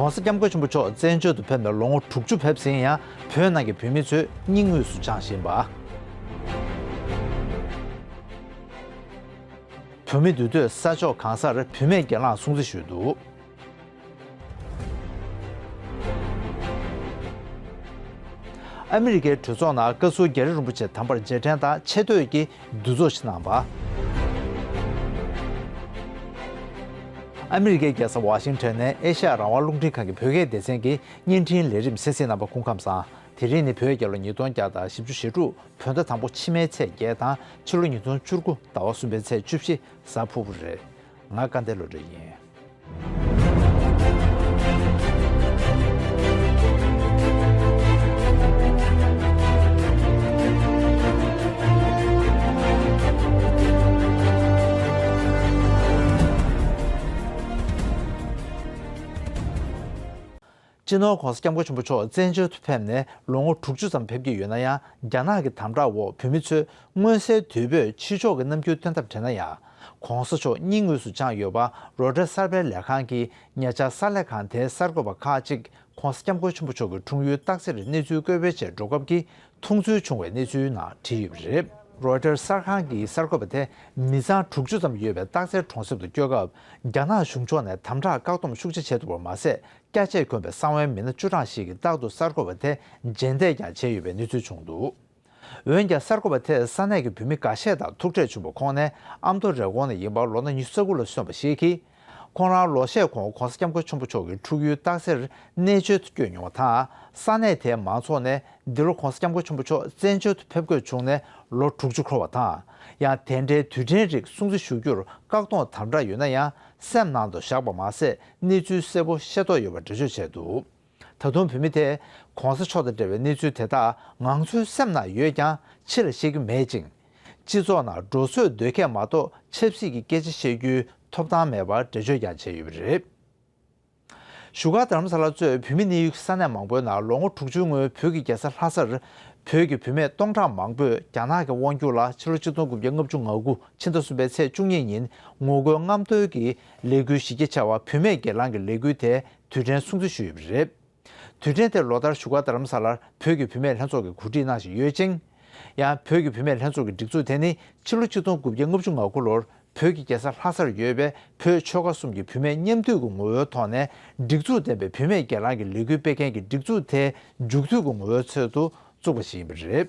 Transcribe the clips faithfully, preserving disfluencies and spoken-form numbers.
༸གོང་ས་༸སྐྱབས་མགོན་ཆེན་པོ་མཆོག་བཙན་བྱོལ་དུ་ཕེབས་ནས་ལོ་ངོ་དྲུག་ཅུ་ཕེབས་ཟིན་ཡང་བོད་ནང་གི་བོད་མི་ཚོས་སྙིང་དབུས་སུ་བཅངས་བཞིན་པ། བོད་མི་འདུས་སྡོད་ས་ཕྱོགས་གང་སར་བུད་མེད་སྒེར་ལངས་སྲུང་བརྩི་ཞུས་འདུག་ཨ་མི་རི་ཀའི་གྲོས་ཚོགས་ནང་བཀའ་ཟུར་རྒྱ་རི་རིན་པོ་ཆེ་དམ་པར་རྗེས་དྲན་དང་ཆེ་བསྟོད་ཀྱི་འདུ་ཚོགས་ཤིག་གནང་བ། ཨ་མི་རི་ཀའི་རྒྱལ་ས་ཝ་ཤིང་ཊོན་ནས་ཨེ་ཤ་ཡ་རང་དབང་རླུང་འཕྲིན་ཁང་གི་བོད་སྐད་སྡེ་ཚན་གྱི་བརྙན་འཕྲིན་ལས་རིམ་གསན་གཟིགས་གནང་བ་སྐུ་ཁམས་བཟང་། དེ་རིང་ནི་བོད་རྒྱལ་ལོ་ཉིས་སྟོང་བརྒྱ་དང་བཞི་བཅུ་ཞེ་དྲུག་བོད་ཟླ་དང་པོ་ཕྱི་མའི་ཚེས་བརྒྱད་དང་ཕྱི་ལོ་ཉིས་སྟོང་བཅུ་དགུ་ཟླ་བ་གསུམ་པའི་ཚེས་བཅུ་བཞི་གཟའ་ཕུར་བུ་རེད། ང་སྐལ་ལྡན་བློ་གྲོས་ཡིན། སྤྱི་ནོར་༸གོང་ས་༸སྐྱབས་མགོན་ཆེན་པོ་མཆོག་བཙན་བྱོལ་དུ་ཕེབས་ནས་ལོ་ངོ་དྲུག་ཅུ་ཙམ་ཕེབས་ཀྱི་ཡོད་ན་ཡང་། རྒྱ་ནག་གི་དམ་དྲག་འོག་བོད་མི་ཚོས་མངོན་གསལ་དོད་པོས་ཕྱི་ཕྱོགས་ཀྱི་རྣམ་འགྱུར་སྟོན་ཐབས་བྲལ་ན་ཡང་། ༸གོང་ས་མཆོག་སྙིང་དབུས་སུ་བཅངས་ཡོད་པ་རོའི་ཊར་གསར་པའི་ལས་ཁང་གིས་ཉེ་ཆར་གསར་ལས་ཁང་དེའི་གསར་འགོད་པ་ཁག་ཅིག་༸གོང་ས་༸སྐྱབས་མགོན་ཆེན་པོ་མཆོག་གི་འཁྲུངས་ཡུལ་སྟག་འཚེར་གནས་ཚུལ་བཀོད་སྤེལ་ཆེད་འགྲོ་སྐབས་ཀྱི་མཐོང་ཚུལ་བྱུང་བའི་གནས་ཚུལ་ནང་བྲིས་ཡོད་པ་རེད། རོའི་ཊར་གསར་ཁང་གི་གསར་འགོད་པ་དེ་མི་ཚང་དྲུག་ཅུ་ཙམ་ཡོད་པའི་སྟག་འཚེར་གྲོང་གསེབ་ཏུ་བསྐྱོད་སྐབས། རྒྱ་ནག་གཞུང་ཕྱོགས་ནས་དམ་དྲག་བཀག་སྡོམ་ཤུགས་ཆེ་བྱས་འདུག་པ་མ་ཟད། སྐྱ་ཆས་གྱོན་པའི་གསང་བའི་མི་སྣ་བཅུ་གྲངས་ཤིག་གིས་རྟག་ཏུ་གསར་འགོད་པ་དེ་རྗེས་འདེད་ཀྱང་བྱས་ཡོད་པའི་གནས་ཚུལ་བྱུང་འདུག་འོན་ཀྱང་། གསར་འགོད་པ་དེས་ས་གནས་ཀྱི་བོད་མི་འགའ་ཤས་དང་ཐུག་འཕྲད་བྱུང་བའི་ཁོངས་ནས་ཨ་མདོ་རེབ་གོང་ནས་ཡིན་པ་ལོ་ན་ཉི་ཤུ་རྩ་དགུ་ལ་སོན་པ་ཞིག་གིས། ཁོང་རང་ལོ་ཤས་གོང་༸གོང་ས་༸སྐྱབས་མགོན་ཆེན་པོ་མཆོག་གི་འཁྲུངས་ཡུལ་སྟག་འཚེར་གནས་མཆེད་དུ་བསྐྱོད་མྱོང་བ་དང་། ས་གནས་དེའི་མང་ཚོགས་ནས་འདི་ལོ་༸གོང་ས་༸སྐྱབས་མགོན་ཆེན་པོ་མཆོག་བཙན་བྱོལ་དུ་ཕེབས་དགོས་བྱུང་ནས་ལོ་དྲུག་ཅུ་འཁོར་བ་དང་། ཡང་དེ་འདྲའི་དུས་དྲན་རིགས་སྲུང་བརྩི་ཞུ་རྒྱུར་བཀག་སྡོམ་དམ་དྲག་ཡོད་ན་ཡང་། སེམས་ནང་དུ་བཞག་པ་མ་ཟད། གནས་ཚུལ་གསལ་པོ་ཤེས་རྟོགས་ཡོད་པ་འགྲེལ་བརྗོད་བྱས་འདུག་ད་དུང་བོད་མི་དེས་༸གོང་ས་མཆོག་དང་འབྲེལ་བའི་གནས་ཚུལ་དེ་དག་ང་ཚོའི་སེམས་ནང་ཡོད་ཀྱང་ཕྱི་ལ་བཤད་རྒྱུ་མེད་ཅིང་། སྤྱི་ཚོགས་ནང་འགྲོ་སོས་སྡོད་མཁན་མ་གཏོགས་ཆབ་སྲིད་ཀྱི་སྐད་ཆ་བཤད་རྒྱུའི་ཐོབ་ཐང་མེད་པར་འགྲེལ་བརྗོད་ཀྱང་བྱས་ཡོད་པ་རེད། བཞུགས་སྒར་རྡ་རམ་ས་ལ་གཙོས་བོད་མི་གནས་ཡུལ་གྱི་ས་གནས་མང་པོའི་ནང་ལོ་ངོ་དྲུག་ཅུའི་སྔོན་བོད་ཀྱི་རྒྱལ་ས་ལྷ་སར་བོད་ཀྱི་བུད་མེད་སྟོང་ཕྲག་མང་པོས་རྒྱ་ནག་གི་དབང་སྒྱུར་ལ་ཕྱི་ལོ་ཆིག་སྟོང་དགུ་བརྒྱ་ལྔ་བཅུ་ང་དགུ་ཕྱི་ཟླ་གསུམ་པའི་ཚེས་བཅུ་གཉིས་ཉིན་ངོ་རྒོལ་རྔམ་སྟོན་གྱི་ལས་འགུལ་གཞི་རྒྱ་ཆེ་བ་བུད་མེད་སྒེར་ལངས་ཀྱི་ལས་འགུལ་དེ་དུས་དྲན་སྲུང་བརྩི་ཞུས་ཡོད་པ་རེད། དུས་དྲན་དེ་ལོ་ལྟར་བཞུགས་སྒར་རྡ་རམ་ས་ལར་བོད་ཀྱི་བུད་མེད་ལྷན་ཚོགས་ཀྱིས་གོ་སྒྲིག་གནང་བཞིན་ཡོད་ཅིང་། ཡང་བོད་ཀྱི་བུད་མེད་ལྷན་ཚོགས་ཀྱི་སྒྲིག་འཛུགས་དེ་ནི་ཕྱི་ལོ་ཆིག་སྟོང་དགུ་བརྒྱ་ལྔ་བཅུ་ང་དགུ་ལོར་བོད་ཀྱི་རྒྱལ་ས་ལྷ་སར་ཡོད་པའི་བོད་ཆོལ་ཁ་གསུམ་གྱི་བུད་མེད་མཉམ་འདུས་ཀྱི་ངོ་བོའི་ཐོག་ནས་སྒྲིག་འཛུགས་ལྡན་པའི་བུད་མེད་སྒེར་ལངས་ཀྱི་ལས་འགུལ་སྤེལ་མཁན་གྱི་སྒྲིག་འཛུགས་དེའི་མཇུག་མཐུད་ཀྱི་ངོ་བོའི་ཚུལ་དུ་བཙུགས་པ་ཞིག་ཡིན་པ་རེད།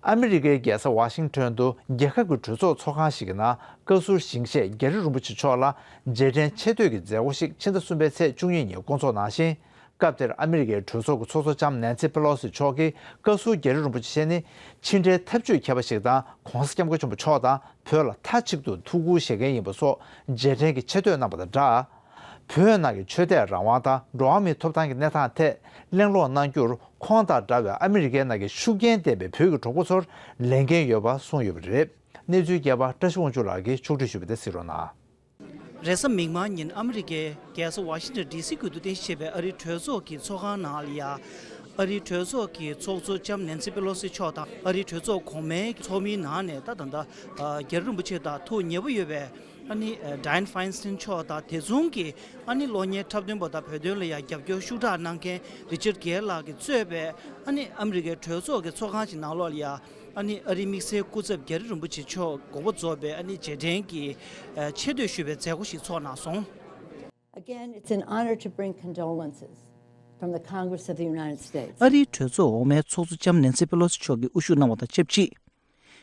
ཨ་མི་རི་ཀའི་རྒྱལ་ས་ཝ་ཤིང་ཊོན་དུ་རྒྱལ་ཁབ་ཀྱི་གྲོས་ཚོགས་ཚོགས་ཁང་ཞིག་གི་ནང་བཀའ་ཟུར་ཞིང་གཤེགས་རྒྱ་རི་རིན་པོ་ཆེ་མཆོག་ལ་རྗེས་དྲན་ཆེ་བསྟོད་ཀྱི་མཛད་སྒོ་ཞིག་ཕྱི་ཟླ་གསུམ་པའི་ཚེས་བཅུ་གཉིས་ཉིན་བསྐོང་ཚོགས་གནང་ཞིང་། སྐབས་དེར་ཨ་མི་རི་ཀའི་གྲོས་ཚོགས་ཀྱི་ཚོགས་གཙོ་ལྕམ་ནན་སི་པེ་ལོ་སི་མཆོག་གིས་བཀའ་ཟུར་རྒྱ་རི་རིན་པོ་ཆེ་མཆོག་ནི་ཕྱི་འབྲེལ་ཐབས་ཇུས་མཁས་པ་ཞིག་དང་༸གོང་ས་༸སྐྱབས་མགོན་ཆེན་པོ་མཆོག་དང་བོད་ལ་མཐའ་གཅིག་ཏུ་ཐུགས་ཁུར་བཞེས་མཁན་ཡིན་པ་སོགས་རྗེས་དྲན་གྱི་ཆེ་བསྟོད་གནང་བ་དང་སྦྲགས། བོད་ནང་གི་ཆོས་དད་རང་དབང་དང་འགྲོ་བ་མིའི་ཐོབ་ཐང་གི་གནས་སྟངས་ཐད་གླེང་སློང་གནང་རྒྱུར་ཁོང་དང་འདྲ་བའི་ཨ་མི་རི་ཀའི་ནང་གི་ཤུགས་རྐྱེན་ལྡན་པའི་བོད་ཀྱི་གྲོགས་པོ་ཚོར་ལས་འགན་ཡོད་པ་གསུངས་ཡོད་པ་རེད། གནས་ཚུལ་རྒྱས་པ་བཀྲ་ཤིས་དབང་ཕྱུག་ལགས་ཀྱིས་ཕྱོགས་སྒྲིག་ཞུས་པ་དེ་གཟིགས་རོགས་གནང་། རེས་གཟའ་མིག་དམར་ཉིན་ཨ་མི་རི་ཀའི་རྒྱལ་ས་ཝ་ཤིང་ཊོན་ཌི་སི་ཁུལ་དུ་རྟེན་གཞི་བྱས་པའི་ཨ་རིའི་གྲོས་ཚོགས་ཀྱི་ཚོགས་ཁང་ནང་ལ་ཡ། ཨ་རིའི་གྲོས་ཚོགས་ཀྱི་ཚོགས་གཙོ་ལྕམ་ནན་སི་པེ་ལོ་སི་མཆོག་དང་ཨ་རིའི་གྲོས་ཚོགས་གོང་མའི་ཚོགས་མིའི་ནང་ནས་ད་ད་ལྟ་རྒྱ་རི་རིན་པོ་ཆེ་དང་ཐུགས་ཉེ་པོ་ཡོད་པའི་ཨ་ནི་ཌ་ཡན་ཕ་ཡིན་སི་ཊིན་མཆོག་དང་དེ་མཚུངས་ཀྱི་ཨ་ནི་གློག་བརྙན་འཁྲབ་སྟོན་པ་དང་བོད་དོན་ལ་ཡ་རྒྱབ་སྐྱོར་ཤུགས་དྲག་གནང་མཁན་རི་ཅར་གྷེལ་ལགས་ཀྱིས་གཙོས་པའི་ཨ་ནི་ཨ་མི་རི་ཀའི་གྲོས་ཚོགས་ཀྱི་ཚོགས་ཁང་ཞིག་ནང་ལོགས་ལ་ཡ། ཨ་ནི་ཨ་རིའི་དམིགས་བསལ་སྐུ་ཚབ་རྒྱ་རི་རིན་པོ་ཆེ་མཆོག་དགོངས་པ་རྫོགས་པའི་ཨ་ནི་རྗེས་དྲན་གྱི་ཆེ་བསྟོད་ཞུ་བའི་མཛད་སྒོ་ཞིག་ཚོགས་གནང་སོང་། Again, it's an honor to bring condolences from the Congress of the United States. ཨ་རིའི་གྲོས་ཚོགས་འོག་མའི་ཚོགས་གཙོ་ལྕམ་ནན་སི་པེ་ལོ་སི་མཆོག་གིས་དབུ་བཞུགས་གནང་བ་དང་ཆབས་ཅིག་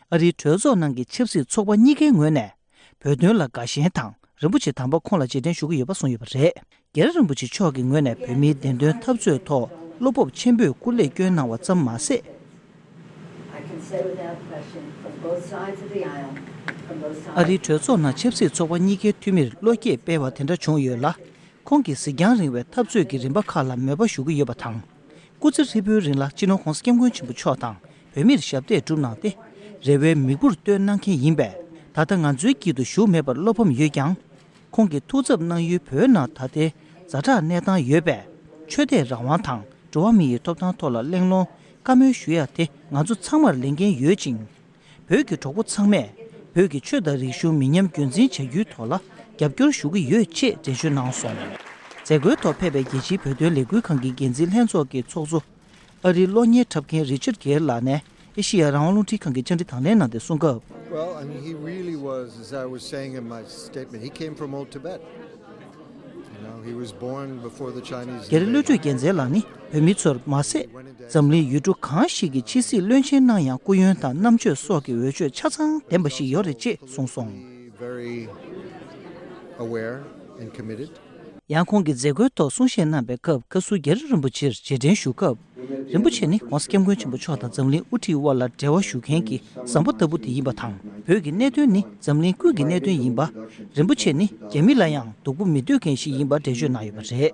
ཨ་རིའི་གྲོས་ཚོགས་ནང་གི་ཆབ་སྲིད་ཚོགས་པ་གཉིས་ཀའི་ངོས་ནས་བོད་དོན་ལ་དགའ་ཞེན་དང་རིན་པོ་ཆེ་དམ་པ་ཁོང་ལ་རྗེས་དྲན་ཞུ་གི་ཡོད་པ་གསུངས་ཡོད་པ་རེད། རྒྱ་རི་རིན་པོ་ཆེ་མཆོག་གི་ངོས་ནས་བོད་མིའི་བདེན་དོན་འཐབ་རྩོད་ཐོག་བློ་སྤོབས་ཆེན་པོས་སྐུ་ལས་བསྐྱོན་གནང་བ་ཙམ་མ་ཟད། I can say without question, from both sides of the aisle, from both sides. ཨ་རིའི་གྲོས་ཚོགས་ནང་ཆབ་སྲིད་ཚོགས་པ་གཉིས་ཀའི་འཐུས་མིར་བློ་སྐྱེད་སྤེལ་བ་དེ་འདྲ་བྱུང་ཡོད་ལ། ཁོང་གིས་གཟིགས་རྒྱང་རིང་བའི་འཐབ་རྩོད་ཀྱི་རིམ་པ་ཁག་ལ་མོས་པ་ཞུ་གི་ཡོད་པ་དང་། སྐུ་ཚེ་ཧྲིལ་པོའི་རིང་ལ་སྤྱི་ནོར་༸གོང་ས་༸སྐྱབས་མགོན་ཆེན་པོ་མཆོག་དང་བོད་མིར་ཞབས་འདེགས་བསྒྲུབས་གནང་སྟེ། རེ་བའི་མིག་དཔེར་སྟོན་གནང་མཁན་ཡིན་པས། ད་ལྟ་ང་ཚོའི་དཀྱིལ་དུ་བཞུགས་མེད་པར་བློ་ཕམ་ཡོད་ཀྱང་། ཁོང་གིས་ཐུགས་འཚབ་གནང་ཡུལ་བོད་ནང་ད་ལྟའི་ཛ་དྲག་གནས་སྟངས་ཡོད་པས། ཆོས་དད་རང་དབང་དང་འགྲོ་བ་མི་ཡི་ཐོབ་ཐང་ཐོག་ལ་གླེང་སློང་བཀའ་མོལ་ཞུ་ཡ་དེ་ང་ཚོ་ཚང་མར་ལས་འགན་ཡོད་ཅིང་། བོད་ཀྱི་གྲོགས་པོ་ཚང་མས་བོད་ཀྱི་ཆོས་དང་རིག་གཞུང་མི་ཉམས་རྒྱུན་འཛིན་བྱ་རྒྱུའི་ཐོག་ལ་ རྒྱབ་སྐྱོར་ཞུ་གི་ཡོད་ཅེས་འགྲེལ་བརྗོད་གནང་སོང་། མཛད་སྒོའི་ཐོག་ཕེབས་པའི་རྒྱལ་སྤྱིའི་བོད་དོན་ལས་འགུལ་ཁང་གི་འགན་འཛིན་ལྷན་ཚོགས་ཀྱི་ཚོགས་གཙོ་ཨ་རིའི་གློག་བརྙན་འཁྲབ་མཁན་རི་ཅར་གེར་ལགས་ནས་ཨེ་ཤེ་ཡ་རང་དབང་རླུང་འཕྲིན་ཁང་གི་བཅར་འདྲི་དང་ལེན་གནང་སྟེ་གསུངས་སྐབས། Well, I mean, he really was, as I was saying in my statement, he came from old Tibet. You know, he was born before the Chinese invaded. རྒྱ་རི་བློ་གྲོས་རྒྱལ་མཚན་ལགས་ནི་བོད་མི་ཚོར་མ་ཟད། འཛམ་གླིང་ཡུལ་གྲུ་གང་ཞིག་གི་ཕྱི་སྲིད་བློན་ཆེན་གནང་ཡང་སྐུ་ཡོན་དང་རྣམ་དཔྱོད་སོགས་ཀྱི་འོས་ཆོས་ཆ་ཚང་ལྡན་པ་ཞིག་ཡོད་རེད་ཅེས་གསུངས་སོང་། Very aware and committed. ཡང་ཁོང་གིས་མཛད་སྒོའི་ཐོག་གསུང་བཤད་གནང་པའི་སྐབས་བཀའ་ཟུར་རྒྱ་རི་རིན་པོ་ཆེར་རྗེས་དྲན་ཞུ་སྐབས། རིན་པོ་ཆེ་ནི་༸གོང་ས་༸སྐྱབས་མགོན་ཆེན་པོ་མཆོག་དང་འཛམ་གླིང་དབུ་ཁྲིད་དབར་ལ་འབྲེལ་བ་ཞུ་མཁན་གྱི་བཟང་པོ་ལྟ་བུ་དེ་ཡིན་པ་དང་། བོད་ཀྱི་གནད་དོན་ནི་འཛམ་གླིང་ཀུན་གྱི་གནད་དོན་ཡིན་པ། རིན་པོ་ཆེ་ནི་རྒྱ་མི་ལ་ཡང་སྡུག་པོ་མི་འདོད་མཁན་ཞིག་ཡིན་པ་འགྲེལ་བརྗོད་གནང་ཡོད་པ་རེད།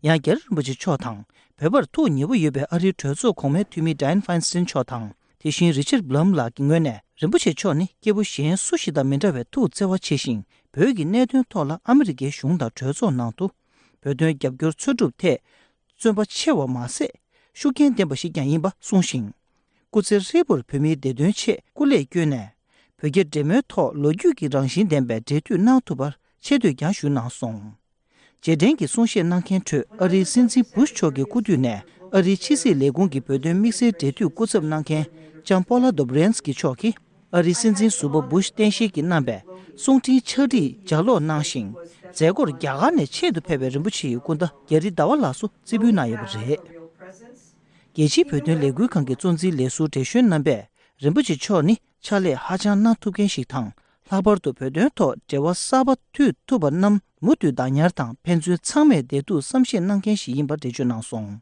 ཡང་རྒྱ་རི་རིན་པོ་ཆེ་མཆོག་དང་། བོད་པར་ཐུགས་ཉེ་པོ་ཡོད་པའི་ཨ་རིའི་གྲོས་ཚོགས་གོང་མའི་འཐུས་མི་Dianne Feinstein་མཆོག་དང་། དེ་བཞིན་Richard Blum་ལགས་ཀྱི་ངོས་ནས། རིན་པོ་ཆེ་མཆོག་ནི་སྐྱེས་བུ་གཞན་སུ་ཞིག་དང་མི་འདྲ་བའི་ཐུགས་བརྩེ་བ་ཆེ་ཞིང་། བོད་ཀྱི་གནད་དོན་ཐོག་ལ་ཨ་མི་རི་ཀའི་གཞུང་དང་གྲོས་ཚོགས་ནང་དུ། བོད་དོན་རྒྱབ་སྐྱོར་འཚོལ་སྒྲུབ་ཐད། བརྩོན་པ་ཆེ་བ་མ་ཟད། ཤུགས་རྐྱེན་ལྡན་པ་ཞིག་ཀྱང་ཡིན་པ་གསུངས་ཤིང་། སྐུ་ཚེ་ཧྲིལ་པོར་བོད་མིའི་བདེ་དོན་ཆེད་སྐུ་ལས་བསྐྱོན་ནས། བོད་རྒྱ་འབྲེལ་མོལ་ཐོག་ལོ་རྒྱུས་ཀྱི་རང་བཞིན་ལྡན་པའི་འབྲེལ་མཐུད་གནང་ཐུབ་པར་ཆེ་བསྟོད་ཀྱང་ཞུས་གནང་སོང་། རྗེས་དྲན་གྱི་གསུང་བཤད་གནང་མཁན་ཁྲོད་ཨ་རིའི་སྲིད་འཛིན་བུ་ཤ་མཆོག་གི་སྐུ་དུས་ནས་ཨ་རིའི་ཕྱི་སྲིད་ལས་ཁུངས་ཀྱི་བོད་དོན་དམིགས་བསལ་འབྲེལ་མཐུད་སྐུ་ཚབ་གནང་མཁན་ལྕམ་པོ་ལ་དོབ་རན་སི་ཀི་མཆོག་གིས། ཨ་རིའི་སྲིད་འཛིན་ཟུར་པ་བུ་ཤ་བསྟན་ཤེས་ཀྱིས་གནང་པའི་གསུང་འཕྲིན་ཕྱག་བྲིས་ལྗགས་ཀློག་གནང་ཞིང་། མཛད་སྒོར་རྒྱ་གར་ནས་ཆེད་དུ་ཕེབས་པའི་རིན་པོ་ཆེའི་སྐུ་ཟླ་རྒྱ་རི་ཟླ་བ་ལགས་སུ་རྩིས་འབུལ་གནང་ཡོད་པ་རེད། རྒྱལ་སྤྱིའི་བོད་དོན་ལས་འགུལ་ཁང་གི་གཙོ་འཛིན་ལས་ཟུར་བགྲེས་གཞོན་རྣམ་པས་རིན་པོ་ཆེ་མཆོག་ནི་ཕྱག་ལས་ཧ་ཅང་གནང་ཐུབ་མཁན་ཞིག་དང་། ལྷག་པར་དུ་བོད་དོན་ཐོག་འབྲེལ་བ་གསར་པ་མཐུད་ཐུབ་པ་རྣམས་མུ་མཐུད་བདག་ཉར་དང་། ཕན་ཚུན་ཚང་མས་བདེ་སྡུག་བསམ་ཤེས་གནང་མཁན་ཞིག་ཡིན་པ་འགྲེལ་བརྗོད་གནང་སོང་།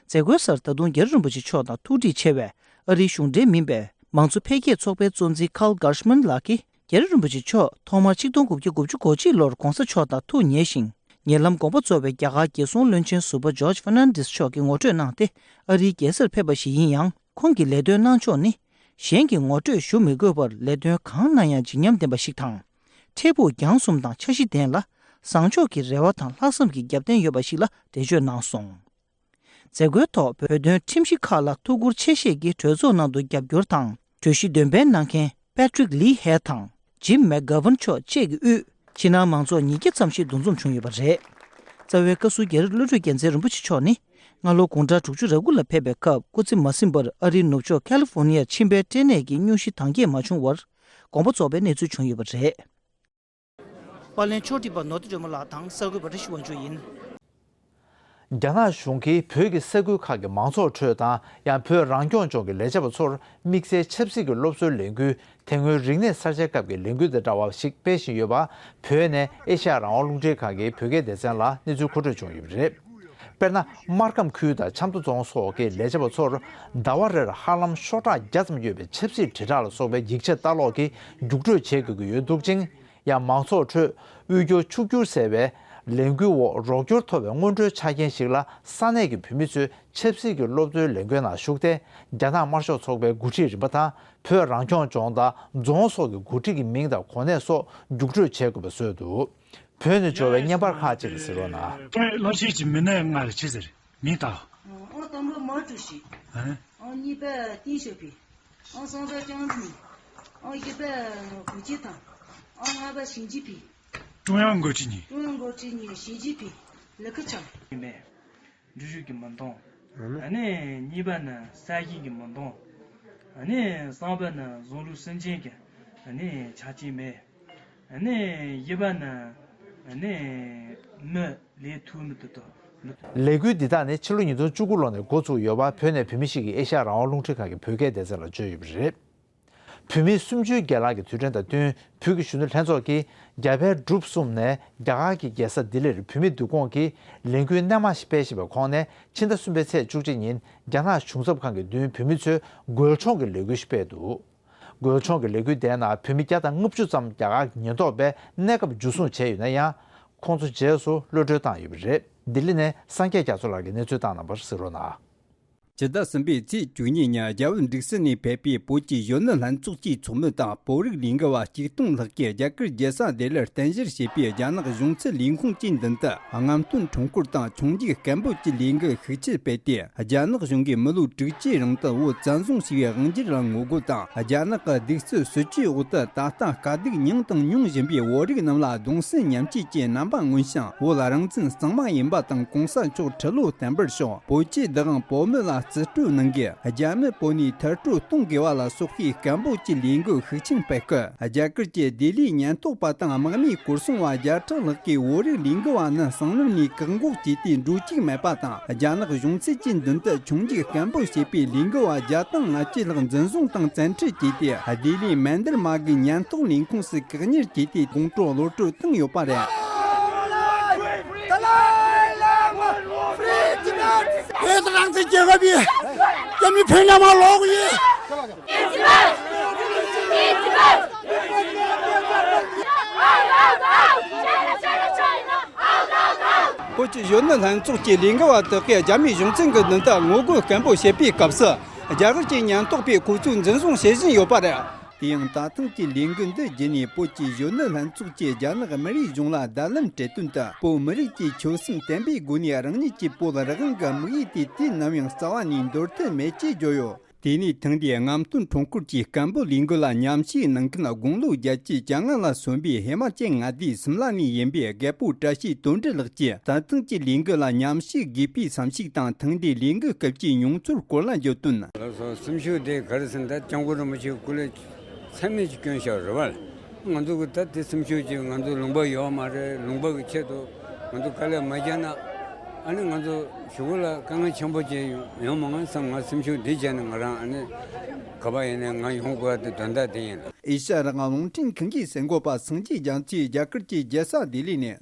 མཛད་སྒོའི་སར་ད་དུང་རྒྱ་རི་རིན་པོ་ཆེ་མཆོག་དང་ཐུགས་འདྲིས་ཆེ་བའི་ཨ་རིའི་གཞུང་འབྲེལ་མིན་པའི་མང་གཙོ་འཕེལ་རྒྱས་ཚོགས་པའི་གཙོ་འཛིན་Carl Gershman་ལགས་ཀྱིས། རྒྱ་རི་རིན་པོ་ཆེ་མཆོག་ཐོག་མར་ཆིག་སྟོང་དགུ་བརྒྱ་དགུ་བཅུ་གོ་གཅིག་ལོར་༸གོང་ས་མཆོག་དང་ཐུགས་ཉེ་ཞིང་། ཉེ་ལམ་དགོངས་པ་རྫོགས་པའི་རྒྱ་གར་རྒྱལ་སྲུང་བློན་ཆེན་ཟུར་པ་George Fernandez་མཆོག་གིས་ངོ་སྤྲོད་གནང་སྟེ། ཨ་རིའི་རྒྱལ་སར་ཕེབས་པ་ཞིག་ཡིན་ཡང་། ཁོང་གི་ལས་དོན་གནང་ཕྱོགས་ནི། གཞན་གྱིས་ངོ་སྤྲོད་ཞུ་མི་དགོས་པར་ལས་དོན་གང་གནང་ཡང་བརྗིད་ཉམས་ལྡན་པ་ཞིག་དང་། འཕྲལ་ཕུགས་རྒྱང་གསུམ་དང་འཆར་གཞི་ལྡན་ལ། བཟང་ཕྱོགས་ཀྱི་རེ་བ་དང་ལྷག་བསམ་གྱི་རྒྱབ་རྟེན་ཡོད་པ་ཞིག་ལ་འགྲེལ་བརྗོད་གནང་སོང་། མཛད་སྒོའི་ཐོག་བོད་དོན་ཁྲིམས་གཞི་ཁག་ལ་ཐུགས་ཁུར་ཆེ་བཞེས་ཀྱིས་གྲོས་ཚོགས་ནང་དུ་རྒྱབ་སྐྱོར་དང་། གྲོས་གཞི་འདོན་སྤེལ་གནང་མཁན་Patrick Leahy་དང་Jim McGovern་མཆོག་བཅས་ཀྱི་དབུས་ཕྱི་ནང་མང་ཚོགས་ཉིས་བརྒྱ་ཙམ་ཞིག་འདུ་འཛོམས་བྱུང་ཡོད་པ་རེད། རྩ་བའི་བཀའ་ཟུར་རྒྱ་རི་བློ་གྲོས་རྒྱལ་མཚན་རིན་པོ་ཆེ་མཆོག་ནི། སྔ་ལོ་དགུང་གྲངས་དྲུག་ཅུ་རེ་དགུ་ལ་ཕེབས་པའི་སྐབས། སྐུ་ཚེ་མ་ཟིན་པར་ཨ་རིའི་ནུབ་ཕྱོགས་California་མཆིན་པའི་སྐྲན་ནད་ཀྱི་སྙུང་གཞི་དྭངས་སྐྱེད་མ་བྱུང་བར། དགོངས་པ་རྫོགས་པའི་གནས་ཚུལ་བྱུང་ཡོད་པ་རེད། པར་ལེན་ཕྱོགས་སྒྲིག་པ་ནོར་བུ་སྒྲོལ་མ་ལགས་དང་གསར་འགོད་པ་བཀྲ་ཤིས་དབང་ཕྱུག་ཡིན། རྒྱ་ནག་གཞུང་གིས་བོད་ཀྱི་ས་ཁུལ་ཁག་གི་མང་ཚོགས་ཁྲོད་དང་། ཡང་བོད་རང་སྐྱོང་ལྗོངས་ཀྱི་ལས་བྱེད་པ་ཚོར་དམིགས་བསལ་ཆབ་སྲིད་ཀྱི་སློབ་གསོའི་ལས་འགུལ། དེ་སྔོན་རིག་གནས་གསར་བརྗེའི་སྐབས་ཀྱི་ལས་འགུལ་དང་འདྲ་བ་ཞིག་སྤེལ་བཞིན་ཡོད་པ། བོད་ནས་ཨེ་ཤ་ཡ་རང་དབང་རླུང་འཕྲིན་ཁང་གི་བོད་སྐད་སྡེ་ཚན་ལ་གནས་ཚུལ་མཁོ་སྤྲོད་བྱུང་ཡོད་པ་རེད། དཔེར་ན། སྨར་ཁམས་ཁུལ་དང་ཆབ་མདོ་རྫོང་སོགས་ཀྱི་ལས་བྱེད་པ་ཚོར་ཟླ་བ་རེར་ཧ་ལམ་ཤོག་ཁྲག་བརྒྱ་ཙམ་ཡོད་པའི་ཆབ་སྲིད་དྲིལ་བསྒྲགས་ལ་སོགས་པའི་ཡིག་ཆ་ལྟ་ཀློག་གི་རྒྱུགས་སྤྲོད་བྱེད་དགོས་ཀྱི་ཡོད་འདུག་ཅིང་། ཡང་མང་ཚོགས་ཁྲོད་དབུལ་སྐྱོར་ཕྱུག་འགྱུར་ཟེར་བའི་ལས་འགུལ་འོག་རོགས་སྐྱོར་ཐོབ་པའི་སྔོན་འགྲོའི་ཆ་རྐྱེན་ཞིག་ལ། ས་གནས་ཀྱི་བོད་མི་ཚོས་ཆབ་སྲིད་ཀྱི་སློབ་གསོའི་ལས་འགུལ་ནང་ཞུགས་ཏེ། རྒྱ་ནག་དམར་ཤོག་ཚོགས་པའི་འགོ་ཁྲིད་རིམ་པ་དང་། བོད་རང་སྐྱོང་ལྗོངས་དང་རྫོང་སོགས་ཀྱི་འགོ་ཁྲིད་ཀྱི་མིང་དང་གོ་གནས་སོགས་རྒྱུགས་སྤྲོད་བྱེད་དགོས་པ་བཟོས་འདུག་བོད་ནས་འབྱོར་བའི་བརྙན་པར་ཁག་ཅིག་ལ་གཟིགས་རོགས་གནང་། ལྷ་ཆས་ཀྱི་མི་སྣ་ལྔ་ལ་ཅི་ཟེར། མིང་བཏགས། ཨང་དང་པོ་མའོ་ཀྲུའུ་ཞི། ཨང་གཉིས་པ་ཏིང་ཞོ་ཕིང་། ཨང་གསུམ་པ་ཅང་ཙེ་མིན། ཨང་བཞི་པ་ཧུའུ་ཅིན་ཐང་། ཨང་ལྔ་པ་ཞི་ཅིན་ཕིང་། ཀྲུང་དབྱང་འགོ་ཁྲིད་གཉིས། ཀྲུང་དབྱང་འགོ་ཁྲིད་གཉིས་ཞི་ཅིན་ཕིང་། ལི་ཁེ་ཆང་། མེད། འབྲུ་བཞི་གི་མི་འདོང་། ཨ་ནི་གཉིས་པ་ནི་ས་ཞིང་གི་མི་འདོང་། ཨ་ནི་གསུམ་པ་ནི་བཟང་ལུགས་སྲིད་འཛིན་གྱི་ཨ་ནི་ཆ་རྐྱེན་མེད། ཨ་ནི་བཞི་པ་ནི་ཨ་ནི་མི་ལས་ཐུབ་མི་ཐུབ་ཐུབ་མི་ཐུབ། ལས་འགུལ་འདི་དག་ནི་ཕྱི་ལོ་ཉིས་སྟོང་བཅུ་དགུ་ལོ་ནས་འགོ་བཙུགས་ཡོད་པ། བོད་ནས་བོད་མི་ཞིག་གིས་ཨེ་ཤ་ཡ་རང་དབང་རླུང་འཕྲིན་ཁང་གི་བོད་སྐད་སྡེ་ཚན་ལ་བརྗོད་ཡོད་པ་རེད། བོད་མི་གསུམ་བཅུའི་རྒན་ལགས་ཀྱི་དུས་དྲན་དང་བསྟུན། བོད་ཀྱི་གཞོན་ནུ་ལྷན་ཚོགས་ཀྱིས་རྒྱ་བལ་འབྲུག་གསུམ་ནས་རྒྱ་གར་གྱི་རྒྱལ་ས་ལྡི་ལིར་བོད་མི་འདུ་སྐོང་གིས་ལས་འགུལ་སྣེ་མང་ཞིག་སྤེལ་བཞིན་པའི་ཁོངས་ནས། ཕྱི་ཟླ་གསུམ་པའི་ཚེས་བཅུ་གཅིག་ཉིན་རྒྱ་ནག་གཞུང་ཚབ་ཁང་གི་མདུན་བོད་མི་ཚོས་རྒོལ་མཆོང་གི་ལས་འགུལ་ཞིག་སྤེལ་འདུག་རྒོལ་མཆོང་གི་ལས་འགུལ་དེའི་ནང་བོད་མི་བརྒྱ་དང་ལྔ་བཅུ་ཙམ་རྒྱ་གར་གྱི་ཉེན་རྟོག་པས་གནས་སྐབས་འཇུ་བཟུང་བྱས་ཡོད་ན་ཡང་། ཁོང་ཚོ་རྗེས་སུ་གློད་གྲོལ་བཏང་ཡོད་པ་རེད། ལྡི་ལི་ནས་སངས་རྒྱས་རྒྱ་མཚོ་ལགས་ཀྱིས་གནས་ཚུལ་བཏང་གནང་བར་གཟིགས་རོགས་གནང་། ཕྱི་ཟླ་གསུམ་པའི་ཚེས་བཅུ་གཉིས་ཉིན་རྒྱལ་བོད་འབྲུག་སྲིད་ནས་ཕེབས་པའི་བོད་ཀྱི་གཞོན་ནུ་ལྷན་ཚོགས་ཀྱི་ཚོགས་མི་དང་བོད་རིགས་ལས་འགུལ་བ་གཅིག་སྟོང་ལྷག་གིས་རྒྱ་གར་རྒྱལ་ས་ལྡི་ལིར་རྟེན་གཞི་བྱས་པའི་རྒྱ་ནག་གཞུང་ཚབ་ལས་ཁུངས་ཀྱི་མདུན་དུ་རྔམ་སྟོན་ཁྲོམ་སྐོར་དང་ཆུང་འཇིག་སྐད་འབོད་ཀྱི་ལས་འགུལ་ཤུགས་ཆེར་སྤེལ་ཏེ། རྒྱ་ནག་གཞུང་གིས་མི་ལོ་དྲུག་ཅུའི་རིང་དུ་བོད་བཙན་བཟུང་བྱས་པའི་དབང་སྒྱུར་ལ་ངོ་རྒོལ་དང་། རྒྱ་ནག་གི་གདུག་རྩུབ་སྲིད་ཇུས་འོག་ཏུ་ད་ལྟ་དཀའ་སྡུག་མྱངས་དང་མྱོང་བཞིན་པའི་བོད་རིགས་རྣམས་ལ་གདུང་སེམས་མཉམ་སྐྱེད་ཀྱི་རྣམ་པ་མངོན་ཞིང་། བོད་རང་བཙན་གཙང་མ་ཡིན་པ་དང་གོང་ས་མཆོག་ཁྲི་ལོ་བརྟན་པར་ཤོག་བོད་ཀྱི་བདག་དབང་བོད་མི་ལ་རྩིས་སྤྲོད་གནང་དགོས། རྒྱ་མི་བོད་ནས་མཐར་སྐྲོད་གཏོང་དགོས་པ་ལ་སོགས་པའི་སྐད་འབོད་ཀྱི་ལས་འགུལ་ཤུགས་ཆེན་སྤེལ་སྐབས། རྒྱ་གར་གྱི་ལྡི་ལིའི་ཉེན་རྟོག་པ་དང་དམག་མིས་སྐོར་སྲུང་བ་བརྒྱ་ཕྲག་ལྷག་གིས་བོད་རིགས་ལས་འགུལ་བ་རྣམས་སྲང་ལམ་ནས་བཀག་འགོག་བྱས་ཏེ་འགྲོ་བཅུག་མེད་པ་དང་། རྒྱ་ནག་གཞུང་ཚབ་ཀྱི་མདུན་དུ་ཆུང་འཇིག་སྐད་འབོད་བྱས་པའི་ལས་འགུལ་བ་བརྒྱ་དང་ལྔ་བཅུ་ལྷག་འཛིན་བཟུང་དང་བཙན་ཁྲིད་བྱས་ཏེ། ལྡི་ལིའི་མན་དར་མ་གི་ཉེན་རྟོག་ལས་ཁུངས་སུ་བཀག་ཉར་བྱས་ཏེ། ཁོང་ཁྲོ་གློད་བཀྲོལ་བཏང་ཡོད་པ་རེད། བོད་རང་བཙན་རྒྱལ་ཁབ་ཡིན། རྒྱ་མི་བོད་ནང་མར་ལོག་དགོས་ཡིན། བོད་ཀྱི་གཞོན་ནུ་ལྷན་ཚོགས་ཀྱི་ལས་འགུལ་བ་དག་གིས་རྒྱ་མིའི་གཞུང་ཚབ་ཀྱི་མདུན་དུ་ངོ་རྒོལ་སྐད་འབོད་བྱེད་པའི་སྐབས་སུ། རྒྱ་གར་གྱི་ཉེན་རྟོག་པས་ཁོ་ཚོའི་འཛིན་བཟུང་བྱེད་བཞིན་ཡོད་པ་རེད། དེ་ཡང་ད་ཐེངས་ཀྱི་ལས་འགུལ་འདི་བརྒྱུད་ནས། བོད་ཀྱི་གཞོན་ནུ་ལྷན་ཚོགས་ཀྱིས་རྒྱ་ནག་མི་རིགས་གཞུང་ལ་བརྡ་ལན་སྤྲད་དོན་དུ། བོད་མི་རིགས་ཀྱི་ཆོད་སེམས་བརྟན་པོའི་སྒོ་ནས་རང་ཉིད་ཀྱི་བོད་རང་དབང་གི་དམིགས་ཡུལ་དེ་དུས་ནམ་ཡང་རྩ་བ་ནས་འདོར་ཐབས་མེད་ཅེས་བརྗོད་ཡོད། དེ་ནས་ཐེངས་འདིའི་རྔམ་སྟོན་ཁྲོམ་སྐོར་གྱི་སྐད་འབོད་ལས་འགུལ་ལ་མཉམ་ཞུགས་གནང་མཁན་དགུང་ལོ་བརྒྱད་ཅུ་གྱ་ལྔ་ལ་སོན་པའི་ཧི་མ་ཅལ་མངའ་སྡེའི་སིམ་ལ་ནས་ཡིན་པའི་རྒད་པོ་བཀྲ་ཤིས་དོན་འགྲུབ་ལགས་ཀྱིས། ད་ཐེངས་ཀྱི་ལས་འགུལ་ལ་མཉམ་ཞུགས་དགོས་པའི་བསམ་གཞིགས་དང་། ཐེངས་འདིའི་ལས་འགུལ་སྐབས་ཀྱི་མྱོང་ཚོར་སྐོར་ལ་བརྗོད་དོན། ལགས་སོ། སེམས་ཤུགས་དེ་ག་རེ་ཟེར་ན། ད་སྐྱབས་མགོན་རིན་པོ་ཆེ་སྐུ་ལས་ཚད་མེད་ཅིག་བསྐྱོན་བཞག་རེད་བ། ང་ཚོ་གི་ད་དེ་སེམས་ཤུགས་ཀྱིས་ང་ཚོ་ལུང་པ་ཡོད་མ་རེད། ལུང་པ་གི་ཆེད་དུ་ང་ཚོ་དཀའ་ལས་མ་བརྒྱབ་ན། ཨ་ནི་ང་ཚོ་གཞུག་གུ་ལ་དཀའ་ངལ་ཆེན་པོ་ཅིག་ཡོང་མ་ང་བསམ། ང་སེམས་ཤུགས་འདི་བྱས་ནས་ང་རང་ཨ་ནི་ག་པར་ཡིན་ནའི་ང་ཡོང་དགོས་པ་དེ་དོན་དག་དེ་ཡིན། ཨེ་ཤ་ཡ་རང་དབང་རླུང་འཕྲིན་ཁང་གི་གསར་འགོད་པ་སངས་རྒྱས་རྒྱ་མཚོས་རྒྱ་གར་གྱི་རྒྱལ་ས་ལྡི་ལི་ནས།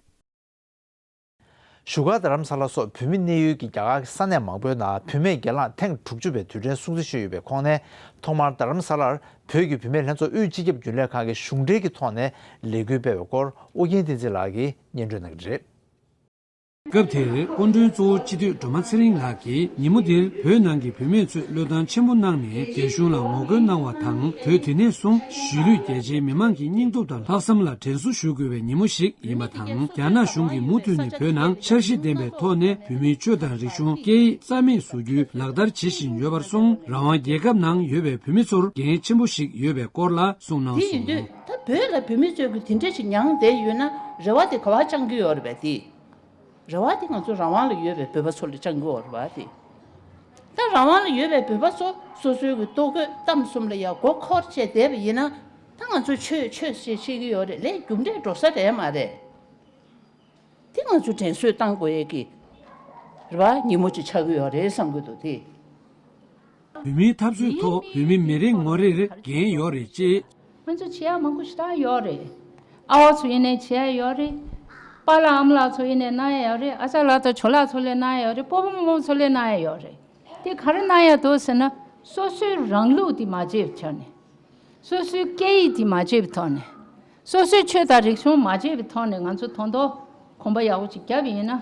བཞུགས་སྒར་རྡ་རམ་ས་ལ་སོགས་བོད་མི་གནས་ཡུལ་གྱི་རྒྱ་གར་གྱི་ས་གནས་མང་པོའི་ནང་བུད་མེད་སྒེར་ལངས་ཐེངས་དྲུག་ཅུ་པའི་དུས་དྲན་སྲུང་བརྩི་ཞུས་ཡོད་པའི་ཁོངས་ནས། ཐོག་མར་རྡ་རམ་ས་ལར་བོད་ཀྱི་བུད་མེད་ལྷན་ཚོགས་དབུས་སྤྱི་ཁྱབ་རྒྱུན་ལས་ཁང་གི་གཞུང་འབྲེལ་གྱི་ཐོག་ནས་ལས་འགུལ་སྤེལ་བའི་སྐོར་ཨོ་རྒྱན་བསྟན་འཛིན་ལགས་ཀྱིས་སྙན་སྒྲོན་གནང་གི་རེད། སྐབས་དེར་སྐུ་མགྲོན་གཙོ་བོ་སྤྱི་འཐུས་སྒྲོལ་མ་ཚེ་རིང་ལགས་ཀྱིས། ཉིན་མོ་དེར་བོད་ནང་གི་བུད་མེད་ཚོས་བློས་བཏང་ཆེན་པོ་གནང་ནས་རྒྱ་གཞུང་ལ་ངོ་རྒོལ་གནང་བ་དང་། དུས་དེ་ནས་བཟུང་གཞིས་ལུས་རྒྱ་ཆེའི་མི་མང་གི་སྙིང་སྟོབས་དང་ལྷག་བསམ་ལ་དྲན་གསོ་ཞུ་དགོས་པའི་ཉིན་མོ་ཞིག་ཡིན་པ་དང་། རྒྱ་ནག་གཞུང་གིས་མུ་མཐུད་ནས་བོད་ནང་འཆར་གཞི་ལྡན་པའི་ཐོག་ནས་བོད་མིའི་ཆོས་དང་རིག་གཞུང་སྐད་ཡིག་རྩ་མེད་བཟོ་རྒྱུའི་ལག་བསྟར་བྱེད་བཞིན་ཡོད་པར་སོང་། རང་དབང་རྒྱལ་ཁབ་ནང་ཡོད་པའི་བོད་མི་ཚོར་འགན་ཆེན་པོ་ཞིག་ཡོད་པའི་སྐོར་ལ་གསུངས་གནང་དེ་ཡིན་དུས། སོང་། ད་བོད་ལ་བོད་མི་ཚོས་ཀྱི་དེ་འདྲ་ཞིག་མྱངས་བསྡད་ཡོད་ན། རེ་བ་དེ་ག་པར་བཅང་གི་ཡོད་རེད་པས་དེ། རེ་བ་དེ་ང་ཚོ་རང་དབང་ལ་ཡོད་པའི་བོད་པ་ཚོ་ལ་བཅང་གི་ཡོད་རེད་པ་དེ། ད་རང་དབང་ལ་ཡོད་པའི་བོད་པ་ཚོ་སོ་སོའི་གི་ལྟོ་གོས་གཏམ་གསུམ་ལ་ཡ་མགོ་འཁོར་བྱས་བསྡད་པ་ཡིན་ན། ད་ང་ཚོ་ཆོས་ཆོས་ཞེས་བཤད་ཀྱི་ཡོད་རེད་ལས། རྒྱུ་འབྲས་འགྲོ་ས་རེད་མ་རེད། དེ་ང་ཚོ་དྲན་གསོ་བཏང་དགོས་ཡས་ཀྱི་རེ་བ་ཉིན་མོ་ཅིག་ཆགས་ཀྱི་ཡོད་རེད་བསམ་གྱི་འདུག་དེ། བོད་མིའི་འཐབ་རྩོད་ཐོག་བོད་མི་མི་རེ་ངོ་རེར་འགན་ཡོད་རེད་ཅེས། ང་ཚོ་བྱེད་ཡ་མང་པོ་ཞེ་དྲག་ཡོད་རེད། ཨ་བ་ཚོ་ཡིན་ནའི་བྱེད་ཡ་ཡོད་རེད། པཱ་ལགས་ཨ་མ་ལགས་ཚོ་ཡིན་ནའི་གནང་ཡ་ཡོད་རེད། ཨ་ཅག་ལགས་དང་ཇོ་ལགས་ཚོ་ལས་གནང་ཡ་ཡོད་རེད། སྤོ་བོ་རྨོ་མོ་ཚོ་ལས་གནང་ཡ་ཡོད་རེད། དེ་ག་རེ་གནང་ཡ་འདུག་ཟེར་ན། སོ་སོའི་རང་ལུགས་དེ་མ་བརྗེད་པའི་ཆ་ནས། སོ་སོའི་སྐད་ཡིག་དེ་མ་བརྗེད་པའི་ཐོག་ནས། སོ་སོའི་ཆོས་དང་རིག་གཞུང་མ་བརྗེད་པའི་ཐོག་ནས་ང་ཚོ་དོན་དུ་གོམ་པ་ཡག་པོ་ཅིག་བརྒྱབ་པ་ཡིན་ན།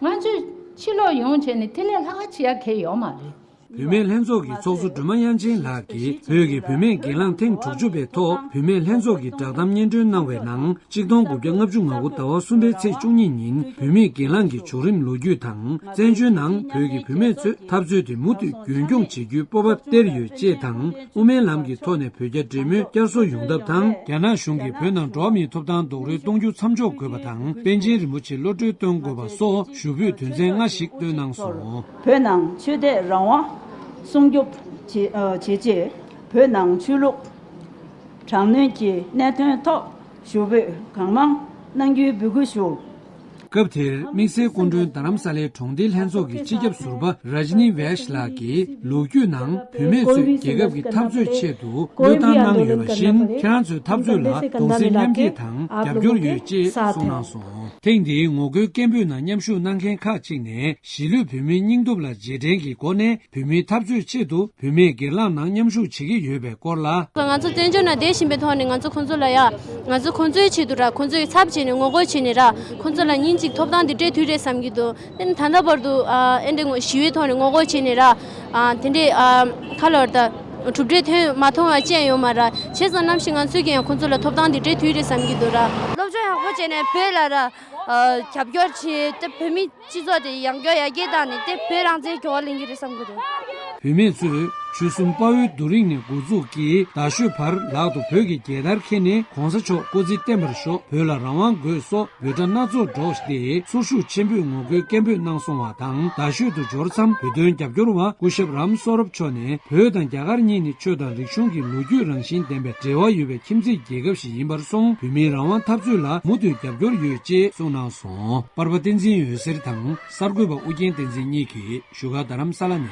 ང་ཚོས་ཕྱིར་ལོག་ཡོང་བྱས་ནས་དེ་ལས་ལྷག་ག་བྱེད་ཡ་གང་ཡང་ཡོད་མ་རེད། བུད་མེད་ལྷན་ཚོགས་ཀྱི་ཚོགས་གཙོ་སྒྲོལ་མ་དབྱངས་ཅན་ལགས་ཀྱིས། བོད་ཀྱི་བུད་མེད་སྒེར་ལངས་ཐེངས་དྲུག་ཅུ་པའི་ཐོག་བུད་མེད་ལྷན་ཚོགས་ཀྱི་བསྒྲགས་གཏམ་སྙན་སྒྲོན་གནང་བའི་ནང་། ཆིག་སྟོང་དགུ་བརྒྱ་ལྔ་བཅུ་ང་དགུ་ཟླ་བ་གསུམ་པའི་ཚེས་བཅུ་གཉིས་ཉིན་བུད་མེད་སྒེར་ལངས་ཀྱི་བྱུང་རིམ་ལོ་རྒྱུས་དང་། བཙན་བྱོལ་ནང་བོད་ཀྱི་བུད་མེད་ཚོས་འཐབ་རྩོད་དེ་མུ་མཐུད་རྒྱུན་འཁྱོངས་བྱེད་རྒྱུའི་སྤོབས་པ་སྟེར་ཡོད་ཅེས་དང་། དབུ་མའི་ལམ་གྱི་ཐོག་ནས་བོད་རྒྱ་འབྲེལ་མོལ་བསྐྱར་གསོ་ཡོང་ཐབས་དང་། རྒྱ་ནག་གཞུང་གིས་བོད་ནང་འགྲོ་བ་མིའི་ཐོབ་ཐང་རྡོག་རོལ་གཏོང་རྒྱུ་མཚམས་འཇོག་དགོས་པ་དང་། པཎ་ཆེན་རིན་པོ་ཆེ་བློ་གྲོས་གཏོང་དགོས་པ་སོགས་ཞུ་འབོད་དོན་ཚན་ལྔ་ཞིག་བཏོན་གནང་སོང་། བོད་ནང་ཆོས་དད་རང་དབང་སྲུང་སྐྱོབ་བྱེད་ཨ་བྱེད་ཆེད། བོད་ནང་ཆོས་ལུགས་དྲག་གནོན་གྱི་གནད་དོན་ཐོག་ཞུ་འབོད་གང་མང་གནང་རྒྱུའི་འབོད་སྐུལ་ཞུ། སྐབས་དེར་དམིགས་བསལ་སྐུ་མགྲོན་རྡ་རམ་ས་ལའི་གྲོང་སྡེའི་ལྷན་ཚོགས་ཀྱི་སྤྱི་ཁྱབ་ཟུར་པ་ར་ཇི་ནི་ཝེཤ་ལགས་ཀྱིས། ལོ་རྒྱུས་ནང་བུད་མེད་ཚོས་རྒྱལ་ཁབ་ཀྱི་འཐབ་རྩོད་ཆེད་དུ་བློས་བཏང་གནང་ཡོད་པ་བཞིན། ཁྱེད་རང་ཚོའི་འཐབ་རྩོད་ལ་གདུང་སེམས་མཉམ་སྐྱེད་དང་རྒྱབ་སྐྱོར་ཡོད་ཅེས་གསུངས་གནང་སོང་། ཐེངས་འདིའི་ངོ་རྒོལ་སྐད་འབོད་ནང་མཉམ་ཞུགས་གནང་མཁན་ཁག་ཅིག་ནས། གཞིས་ལུས་བོད་མིའི་སྙིང་སྟོབས་ལ་རྗེས་དྲན་གྱི་སྒོ་ནས། བོད་མིའི་འཐབ་རྩོད་ཆེད་དུ་བུད་མེད་སྒེར་ལངས་ནང་མཉམ་ཞུགས་བྱེད་ཀྱི་ཡོད་པའི་སྐོར་ལ། ང་ཚོ་བཙན་བྱོལ་ནང་བསྡད་བཞིན་པའི་ཐོག་ནས། ང་ཚོ་ཁོང་ཚོ་ལ་ཡ། ང་ཚོ་ཁོང་ཚོའི་ཆེད་དུ་ར། ཁོང་ཚོའི་ཚབ་བྱས་ནས་ངོ་རྒོལ་བྱས་ནས་ར། ཁོང་ཚོ་ལ་སྙིང་ ཐོབ་ཐང་དེ་སྤྲད་ཐུབ་རེད་བསམ་གྱི་འདུག་དེ་ནི་ད་ལྟ་བར་དུ་ཨ་ཨེ་འདྲ་ངོ་ཞི་བའི་ཐོག་ནས་ངོ་རྒོལ་བྱས་ནས་ར་ཨ་དེ་འདྲའི་ཨ་ཁ་ལོར་ད་གྲུབ་འབྲས་ཐོན་མ་ཐོན་བ་ཅན་ཡོད་མ་ར་བྱས་ཙང་ནམ་ཞིག་ང་ཚོས་ཀྱིས་ཡང་ཁོང་ཚོ་ལ་ཐོབ་ཐང་དེ་སྤྲད་ཐུབ་རེད་བསམ་གྱི་འདུག་ར། སློབ་སྦྱོང་ཡག་པོ་བྱས་ནས་བོད་ལ་ར་ཨ་རྒྱབ་སྐྱོར་བྱས་ཏེ་བོད་མི་སྤྱི་ཚོགས་དེ་ཡང་བསྐྱར་ཡར་རྒྱས་བཏང་ནས་དེ་བོད་རང་བཙན་གོ་བ་ལེན་གྱི་རེད་བསམ་གྱི་འདུག་བོད་མི་ཚོས་ཆུ་གསུམ་དཔའ་བོའི་རྡོ་རིང་ནས་འགོ་འཛུགས་ཀྱིས་རྡ་ཤོད་བར་ལག་ཏུ་བོད་ཀྱི་རྒྱལ་དར་འཁྱེར་ནས་གོང་ས་མཆོག་སྐུ་ཚེ་བརྟན་པར་ཤོག་བོད་ལ་རང་དབང་དགོས་སོགས་འབོད་སྒྲ་སྣ་ཚོགས་སྒྲོག་སྟེ་ཚོར་ཤུགས་ཆེན་པོས་ངོ་རྒོལ་སྐད་འབོད་གནང་སོང་བ་དང་། རྡ་ཤོད་དུ་འབྱོར་མཚམས་བོད་དོན་རྒྱབ་སྐྱོར་བ་སྐུ་ཞབས་རམ་བསོད་རབ་མཆོག་ནས་བོད་དང་རྒྱ་གར་གཉིས་ནི་ཆོས་དང་རིག་གཞུང་གི་ལོ་རྒྱུས་རང་བཞིན་ལྡན་པའི་འབྲེལ་བ་ཡོད་པའི་ཁྱིམ་མཚེས་རྒྱལ་ཁབ་ཞིག་ཡིན་པར་སོང་། བོད་མིའི་རང་དབང་འཐབ་རྩོད་ལ་མུ་མཐུད་རྒྱབ་སྐྱོར་ཡོད་ཅེས་གསུངས་གནང་སོང་། པར་པ་བསྟན་འཛིན་འོད་ཟེར་དང་གསར་འགོད་པ་ཨུ་རྒྱན་བསྟན་འཛིན་གཉིས་ཀྱིས་བཞུགས་སྒར་རྡ་རམ་ས་ལ་ནས།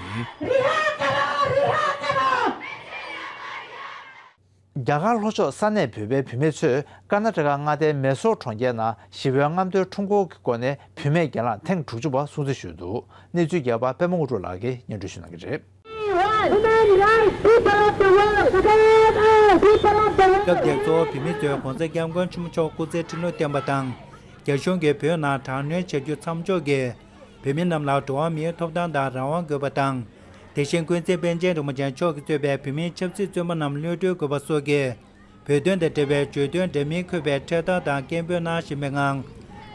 རྒྱ་གར་ལྷོ་ཕྱོགས་ས་གནས་བོད་པའི་བུད་མེད་ཚོས་ཀར་ན་ཊ་ཀ་མངའ་སྡེའི་མེ་སོར་གྲོང་ཁྱེར་ནང་ཞི་བའི་རྔམ་སྟོན་ཁྲོམ་སྐོར་གྱི་སྒོ་ནས་བུད་མེད་གྱེན་ལངས་ཐེངས་དྲུག་ཅུ་པ་སྲུང་བརྩི་ཞུས་འདུག་གནས་ཚུལ་རྒྱས་པ་པད་མ་དངོས་གྲུབ་ལགས་ཀྱིས་སྙན་སྒྲོན་ཞུ་གནང་གི་རེད། Human rights, people of the world, stand up, people of the world. སྐབས་དེར་གཙོ་བོ་བོད་མི་ཚོས་གོང་ས་སྐྱབས་མགོན་ཆེན་པོ་མཆོག་སྐུ་ཚེ་ཁྲི་ལོ་བརྟན་པ་དང་། རྒྱ་གཞུང་གིས་བོད་ནང་དྲག་གནོན་བྱ་རྒྱུ་མཚམས་འཇོག་གིས་བོད་མི་རྣམས་ལ་འགྲོ་བ་མིའི་ཐོབ་ཐང་དང་རང་དབང་དགོས་པ་དང་། དེ་བཞིན་ཀུན་གཟིགས་པཎ་ཆེན་རིན་པོ་ཆེ་མཆོག་གིས་གཙོས་པའི་བོད་མིའི་ཆབ་སྲིད་བཙོན་པ་རྣམས་གློད་གྲོལ་དགོས་པ་སོགས་ཀྱི་བོད་དོན་དང་འབྲེལ་བའི་བརྗོད་དོན་འདྲ་མིན་འཁོད་པའི་འཕྲེད་དར་དང་སྐད་འབོད་གནང་བཞིན་པའི་ངང་།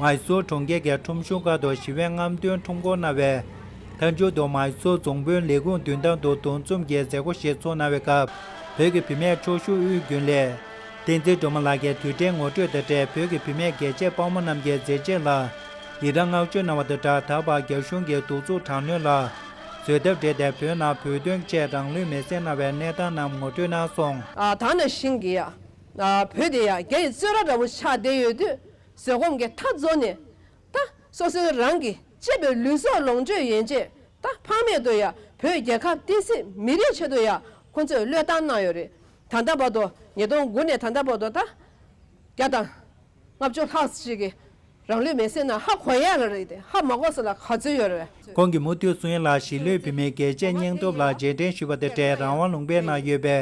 མཱི་སོར་གྲོང་ཁྱེར་གྱི་ཁྲོམ་གཞུང་ཁག་ཏུ་ཞི་བའི་རྔམ་སྟོན་ཁྲོམ་སྐོར་གནང་བའི་མཐའ་མཇུག་ཏུ་མཱི་སོར་རྫོང་དཔོན་ལས་ཁུངས་མདུན་ཐང་དུ་འདུ་འཛོམས་ཀྱི་མཛད་སྒོ་ཞིག་ཚོགས་གནང་བའི་སྐབས། བོད་ཀྱི་བུད་མེད་ཕྱོགས་བཞུགས་དབུས་རྒྱུན་ལས་བསྟན་འཛིན་སྒྲོལ་མ་ལགས་ཀྱིས་དུས་དྲན་ངོ་སྤྲོད་དང་འབྲེལ་བོད་ཀྱི་བུད་མེད་རྒྱལ་གཅེས་དཔའ་མོ་རྣམས་ཀྱི་མཛད་རྗེས་ལ་ཡི་རངས་བསྔགས་བརྗོད་གནང་བ་དང་སྦྲགས། ད་བར་རྒྱ་གཞུང་གིས་གདུག་རྩུབ་དྲག་གནོན་ལ་བཟོད་ཐབས་བྲལ་ཏེ་བོད་ནང་བོད་དོན་ཆེད་རང་ལུས་མེར་སྲེག་གནང་བའི་གནས་སྟངས་རྣམས་ངོ་སྤྲོད་གནང་སོང་། ཨ་ད་ནང་བཞིན་གྱི་ཡ་ཨ་བོད་དེ་ཡ་རྒྱ་ཡི་གཙོད་ར་འདྲ་བོ་ཆགས་བསྡད་ཡོད་དུས། བཟོད་སྒོམ་གྱི་མཐའ་རྫོགས་ནས་ད་སོ་སོའི་རང་གི་གཅེས་པའི་ལུས་སྲོག་ལོངས་སྤྱོད་ཡན་ཆད་ད་ཕངས་མེད་དུ་ཡ་བོད་རྒྱལ་ཁབ་བསྟན་སྲིད་མི་རིགས་ཆེད་དུ་ཡ་ཁོང་ཚོས་བློས་བཏང་གནང་ཡོད་རེད། ད་ལྟ་བར་དུ་ཉིས་སྟོང་དགུ་ནས་ད་ལྟ་བར་དུ་ད་བརྒྱ་དང་ལྔ་བཅུ་ལྷག་ཅིག་གིས་རང་ལུས་མེར་སྲེག་གནང་ཧ་གོ་ཡ་ར་རེད་དེ་ཧ་མ་གོ་ས་ལ་ག་ཚོད་ཡོད་རེད། ཁོང་གིས་མུ་མཐུད་གསུང་ཡ་ལ་གཞིས་ལུས་བོད་མིའི་རྒྱལ་གཅེས་སྙིང་སྟོབས་ལ་རྗེས་དྲན་ཞུས་པ་དང་འབྲེལ་རང་དབང་ལུང་པའི་ནང་ཡོད་པའི་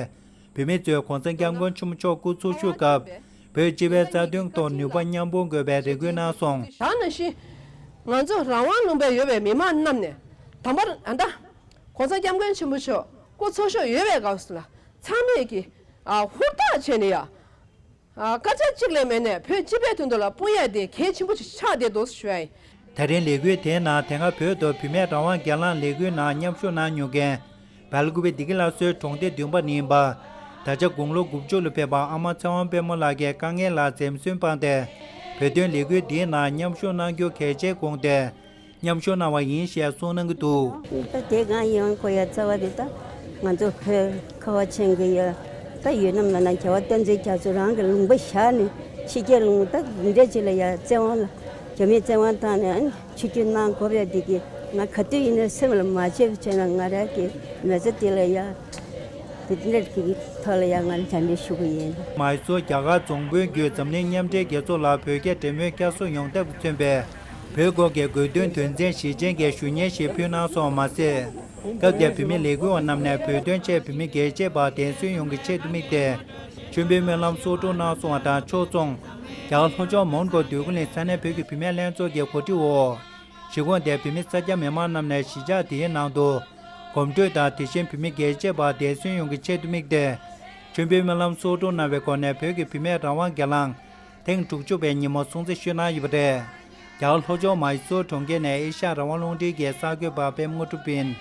བོད་མི་ཚོས་གོང་ས་སྐྱབས་མགོན་ཆེན་པོ་མཆོག་སྐུ་འཚོ་བཞུགས་སྐབས་བོད་སྤྱི་པའི་རྩ་དོན་ཐོག་ནུས་པ་མཉམ་སྤུངས་དགོས་པའི་རེ་སྐུལ་གནང་སོང་། ད་ནང་བཞིན་ང་ཚོ་རང་དབང་ལུང་པའི་ཡོད་པའི་མི་མང་རྣམས་ནས་དང་པར་ཨ་ད་གོང་ས་སྐྱབས་མགོན་ཆེན་པོ་མཆོག་སྐུ་འཚོ་བཞུགས་ཡོད་པའི་སྐབས་སུ་ལ་ཚང་མས་ཀྱི་ཨ་ཧུར་ཐག་བྱས་ནས་ཡ། ཨ་སྐར་ཆ་གཅིག་ལས་མེད་ནས་བོད་སྤྱི་པའི་དོན་དུ་ལ་སྤུངས་ཡ་དེ་གལ་ཆེན་པོ་ཞིག་ཆགས་བསྡད་འདུག་ཞུ་ཡ་ཡིན། ད་རིང་ལས་འགུལ་དེའི་ནང་དེ་སྔ་བོད་དུ་བུད་མེད་རང་དབང་སྒེར་ལངས་ལས་འགུལ་ནང་མཉམ་ཞུགས་གནང་མྱོང་མཁན་སྦེལ་ཀོབ་བདེ་སྐྱིད་སླར་གསོའི་གྲོང་སྡེ་བདུན་པ་ནས་ཡིན་པ། ད་ཆ་དགུང་ལོ་དགུ་བཅུ་ལ་ཕེབས་པ་ཨ་མ་ཚེ་དབང་དཔལ་མོ་ལགས་ཀྱིས་དཀའ་ངལ་ལ་འཛེམ་ཟོན་སྤངས་ཏེ་བོད་དོན་ལས་འགུལ་འདིའི་ནང་མཉམ་ཞུགས་གནང་རྒྱུ་གལ་ཆེར་དགོངས་ཏེ། མཉམ་ཞུགས་གནང་བ་ཡིན་ཞེས་གསུངས་གནང་གི་འདུག་ད་དེ་གང་ཡིན་ཁོ་ཡ་རྩ་བ་དེ་ད་ང་ཚོ་བོད་ཁ་བ་ཆེན་གྱི་ཡ་ད་ཡོད་ན་མེད་ན་རྒྱལ་བ་བསྟན་འཛིན་རྒྱ་མཚོ་རང་གི་ལུང་པ་བཞག་ནས་ཕྱི་རྒྱལ་ལུང་ད་འདི་འདྲ་ཅིག་ལ་ཡ་བཙན་དབང་ལ་རྒྱ་མིས་བཙན་དབང་བཏང་ནས་ཨ་ནི་ཆིག་སྒྱུར་གནང་དགོས་པ་དེ་གི་ང་ག་དུས་ཡིན་ན་སེམས་ལ་མ་བརྗེད་པ་བྱས་ན་ང་རང་གི་མི་ཚེ་འདི་ལ་ཡ་དེ་འདྲ་གི་ཐོག་ལ་ཡ་ང་ལ་བྱམས་སྐྱོང་ཞུ་གི་ཡིན། མཱི་སོར་རྒྱ་གར་རྫོང་དཔོན་བརྒྱུད་འཛམ་གླིང་མཉམ་འབྲེལ་རྒྱལ་ཚོགས་ལ་བོད་རྒྱ་འབྲེལ་མོལ་བསྐྱར་གསོ་ཡོང་ཐབས་ཀྱིས་མཚོན་པའི་བོད་སྐོར་གྱི་དགོས་འདུན་དོན་ཚན་བཞི་ཅན་གྱི་ཞུ་སྙན་ཞིག་ཕུལ་གནང་སོང་བ་མ་ཟད། སྐབས་དེར་བོད་མི་ལས་འགུལ་བ་རྣམས་ནས་བོད་དོན་ཆེད་བོད་མི་རྒྱལ་གཅེས་པ་བདེན་གསོའི་ཡོང་གི་ཆེད་དུ་དམིགས་ཏེ། མཆོད་འབུལ་སྨོན་ལམ་གསོག་སྒྲུབ་གནང་སོང་བ་དང་ཕྱོགས་མཚུངས། རྒྱ་གར་ལྷོ་ཕྱོགས་མོན་གྷོ་འདོད་རྒུ་གླིང་ས་གནས་བོད་ཀྱི་བུད་མེད་ལྷན་ཚོགས་ཀྱི་གོ་སྒྲིག་འོག་གཞིས་ཁོངས་དེའི་བོད་མི་སེར་སྐྱ་མི་མང་རྣམས་ནས་གཞིས་ཆགས་དེའི་ནང་དུ་གོམ་བགྲོད་དང་དེ་བཞིན་བོད་མི་རྒྱལ་གཅེས་པ་བདེན་གསོའི་ཡོང་གི་ཆེད་དུ་དམིགས་ཏེ། མཆོད་འབུལ་སྨོན་ལམ་གསོག་སྒྲུབ་གནང་བའི་སྒོ་ནས་བོད་ཀྱི་བུད་མེད་རང་དབང་སྒེར་ལངས་ཐེངས་དྲུག་ཅུ་པའི་ཉིན་མོ་སྲུང་བརྩི་ཞུས་གནང་ཡོད་པ་རེད། རྒྱ་གར་ལྷོ་ཕྱོགས་མཱི་སོར་གྲོང་ཁྱེར་ནས་ཨེ་ཤ་ཡ་རང་དབང་རླུང་འཕྲིན་གྱི་གསར་འགོད་པ་པད་མ་དངོས་གྲུབ་ཡིན།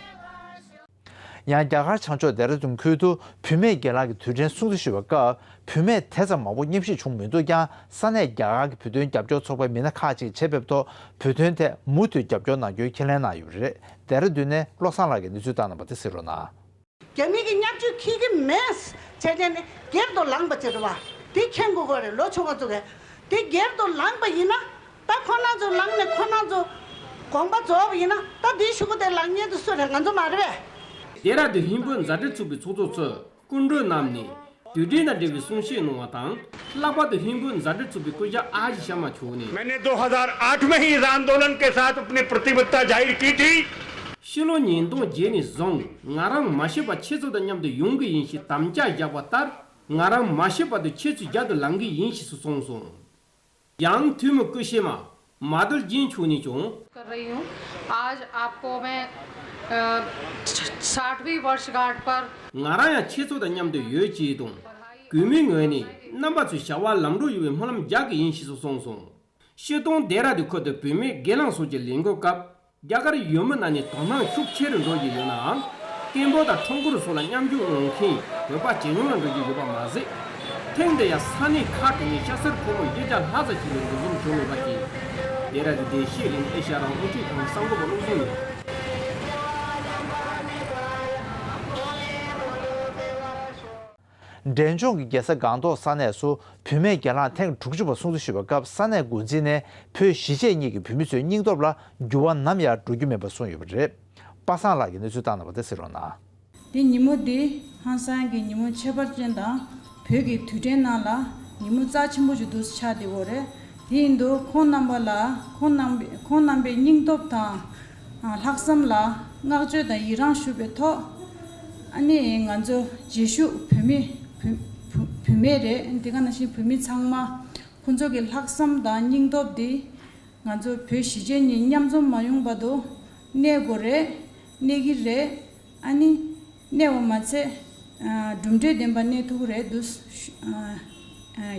ཡང་རྒྱ་གར་བྱང་ཕྱོགས་ལྡེ་ར་ལྡུན་ཁུལ་དུ་བུད་མེད་སྒེར་ལངས་ཀྱི་དུས་དྲན་སྲུང་བརྩི་ཞུ་བའི་སྐབས། བུད་མེད་དེ་ཙམ་མང་པོ་མཉམ་ཞུགས་བྱུང་མི་འདུག་ཀྱང་། ས་གནས་རྒྱ་གར་གྱི་བོད་དོན་རྒྱབ་སྐྱོར་ཚོགས་པའི་མི་སྣ་ཁག་ཅིག་ཆེད་ཕེབས་ཐོག་བོད་དོན་ཐད་མུ་མཐུད་རྒྱབ་སྐྱོར་གནང་རྒྱུའི་ཁས་ལེན་གནང་ཡོད་པ་རེད། ལྡེ་ར་ལྡུན་ནས་བློ་བཟང་ལགས་ཀྱིས་གནས་ཚུལ་བཏང་གནང་བ་དེ་གཟིགས་རོགས་གནང་། རྒྱ་མི་གི་བརྙས་བཅོས་འཁྱེར་གྱི་མེད་ཟེར་བྱས་ནས་སྒེར་དུ་ལངས་པ་བྱེད་རོགས་པ། དེ་མཁྱེན་དགོས་ཀྱི་རེད། ལོ་ཆུང་བ་ཚོ་གས་དེ་སྒེར་དུ་ལངས་པ་ཡིན་ན། ད་ཁོ་རང་ཚོ་ལངས་ནས་ཁོ་རང་ཚོ་དགོངས་པ་རྫོགས་པ་ཡིན་ན། ད་དེའི་གཞུག་གུ་དེ་ལངས་མཁན་དེ་སུ་རེད། ང་ཚོ་མ་རེད་པས། ལྡེ་ར་ལྡུན་ཧིན་བོད་མཛའ་འབྲེལ་ཚོགས་པའི་ཚོགས་གཙོ་ཚོས་སྐུ་མགྲོན་རྣམས་ནས་དུས་དྲན་དང་འབྲེལ་བའི་གསུང་བཤད་གནང་བ་དང་། ལྷག་པར་དུ་ཧིན་བོད་མཛའ་འབྲེལ་ཚོགས་པའི་སྐུ་ཞབས་ཨ་ཞི་ཤར་མ་མཆོག་ནས། मैंने दो हज़ार आठ में ही इस आंदोलन के साथ अपनी प्रतिबद्धता जाहिर की थी। ཕྱི་ལོ་ཉིས་སྟོང་བརྒྱད་ནས་བཟུང་ང་རང་མ་ཤི་བར་ཁྱེད་ཚོ་དང་མཉམ་དུ་ཡོང་གི་ཡིན་ཞེས་དམ་བཅའ་བཞག་པ་ལྟར། ང་རང་མ་ཤི་བར་དུ་ཁྱེད་ཚོའི་རྒྱབ་ཏུ་ལངས་ཀྱི་ཡིན་ཞེས་སུ་གསུངས་སོང་། ཡང་ཐུན་མོང་སྐུ་ཞབས་མ་ མ་དུལ་རྒྱན་མཆོག་ནས་ཀྱང་། कर रही हूँ। आज आपको मैं, अ, साठवीं वर्षगांठ पर ང་རང་ཡང་ཁྱེད་ཚོ་དང་མཉམ་དུ་ཡོད་ཅེས་དང་། གུས་མོའི་ངོས་ནས་རྣམ་པ་ཚོའི་བྱ་བ་ལམ་འགྲོ་ཡོང་བའི་སྨོན་ལམ་རྒྱག་གི་ཡིན་ཞེས་སོགས་གསུངས་སོང་། སྤྱིར་བཏང་ལྡེ་ར་ལྡུན་ཁུལ་དུ་བུད་མེད་སྒེར་ལངས་སོགས་ཀྱི་ལས་འགུལ་སྐབས། རྒྱ་གར་ཡུལ་མི་རྣམས་ནས་དོ་སྣང་ཤུགས་ཆེ་རུ་འགྲོ་བཞིན་ཡོད་ནའང་། སྐད་འབོད་དང་ཁྲོམ་སྐོར་སོགས་ལ་མཉམ་ཞུགས་གནང་མཁན་བོད་པ་ཇེ་ཉུང་ལ་འགྲོ་བཞིན་ཡོད་པ་མ་ཟད། ཐེངས་འདིར་ཡང་ས་གནས་ཁག་གི་ནས་སྐྱ་སེར་ཕོ་མོ་བཞི་བརྒྱ་ལྷག་ཙམ་ཞིག་ལ་འདུ་འཛོམས་བྱུང་ཡོད་པ་བཅས། ལྡེ་ར་ལྡུན་བདེ་སྐྱིད་གླིང་ཨེ་ཤ་ཡ་རང་དབང་རླུང་འཕྲིན་ཁང་གསར་འགོད་པ་བློ་བཟང་ཡིན། འབྲས་ལྗོངས་ཀྱི་རྒྱལ་ས་སྒང་ཏོག་ས་གནས་སུ་བུད་མེད་སྒེར་ལངས་ཐེངས་དྲུག་ཅུ་པ་སྲུང་བརྩི་ཞུས་པའི་སྐབས་ས་གནས་འགོ་འཛིན་ནས་བོད་གཞིས་བྱེས་གཉིས་ཀྱི་བུད་མེད་ཚོའི་སྙིང་སྟོབས་ལ་འགྱུར་བ་ནམ་ཡང་འགྲོ་རྒྱུ་མེད་པ་གསུངས་ཡོད་པ་རེད། པ་སངས་ལགས་ཀྱིས་གནས་ཚུལ་བཏང་གནང་བ་དེ་གཟིགས་རོགས་གནང་། དེ་ཉིན་མོ་འདི་ཧང་སང་གི་ཉིན་མོ་ཁྱད་པར་ཅན་དང་བོད་ཀྱི་དུས་དྲན་ནང་ལ་ཉིན་མོ་རྩ་ཆེན་པོ་ཞིག་ཏུ་ཆགས་བསྡད་ཡོད་རེད། དེ་ཡིན་དུས་ཁོང་རྣམ་པ་ལ་ཁོང་རྣམ་པའི་ཁོང་རྣམ་པའི་སྙིང་སྟོབས་དང་། ལྷག་བསམ་ལ་བསྔགས་བརྗོད་དང་ཡི་རངས་ཞུ་བའི་ཐོག་ཨ་ནི་ང་ཚོ་རྗེས་ཕྱོགས་བུད་མེད་བུ་བུ་བུད་མེད་རེད། དེ་ག་ནང་བཞིན་བུད་མེད་ཚང་མ་ཁོང་ཚོ་གི་ལྷག་བསམ་དང་སྙིང་སྟོབས་འདི་ང་ཚོ་བོད་གཞིས་བྱེས་གཉིས་མཉམ་འཛོམས་མ་ཡོང་བར་དུ་གནས་དགོས་རེད། གནས་ཀྱི་རེད། ཨ་ནི་གནས་པ་མ་ཚད་གྲུབ་འབྲས་ལྡན་པ་གནས་ཐུབ་ཀྱི་རེད་འདུག་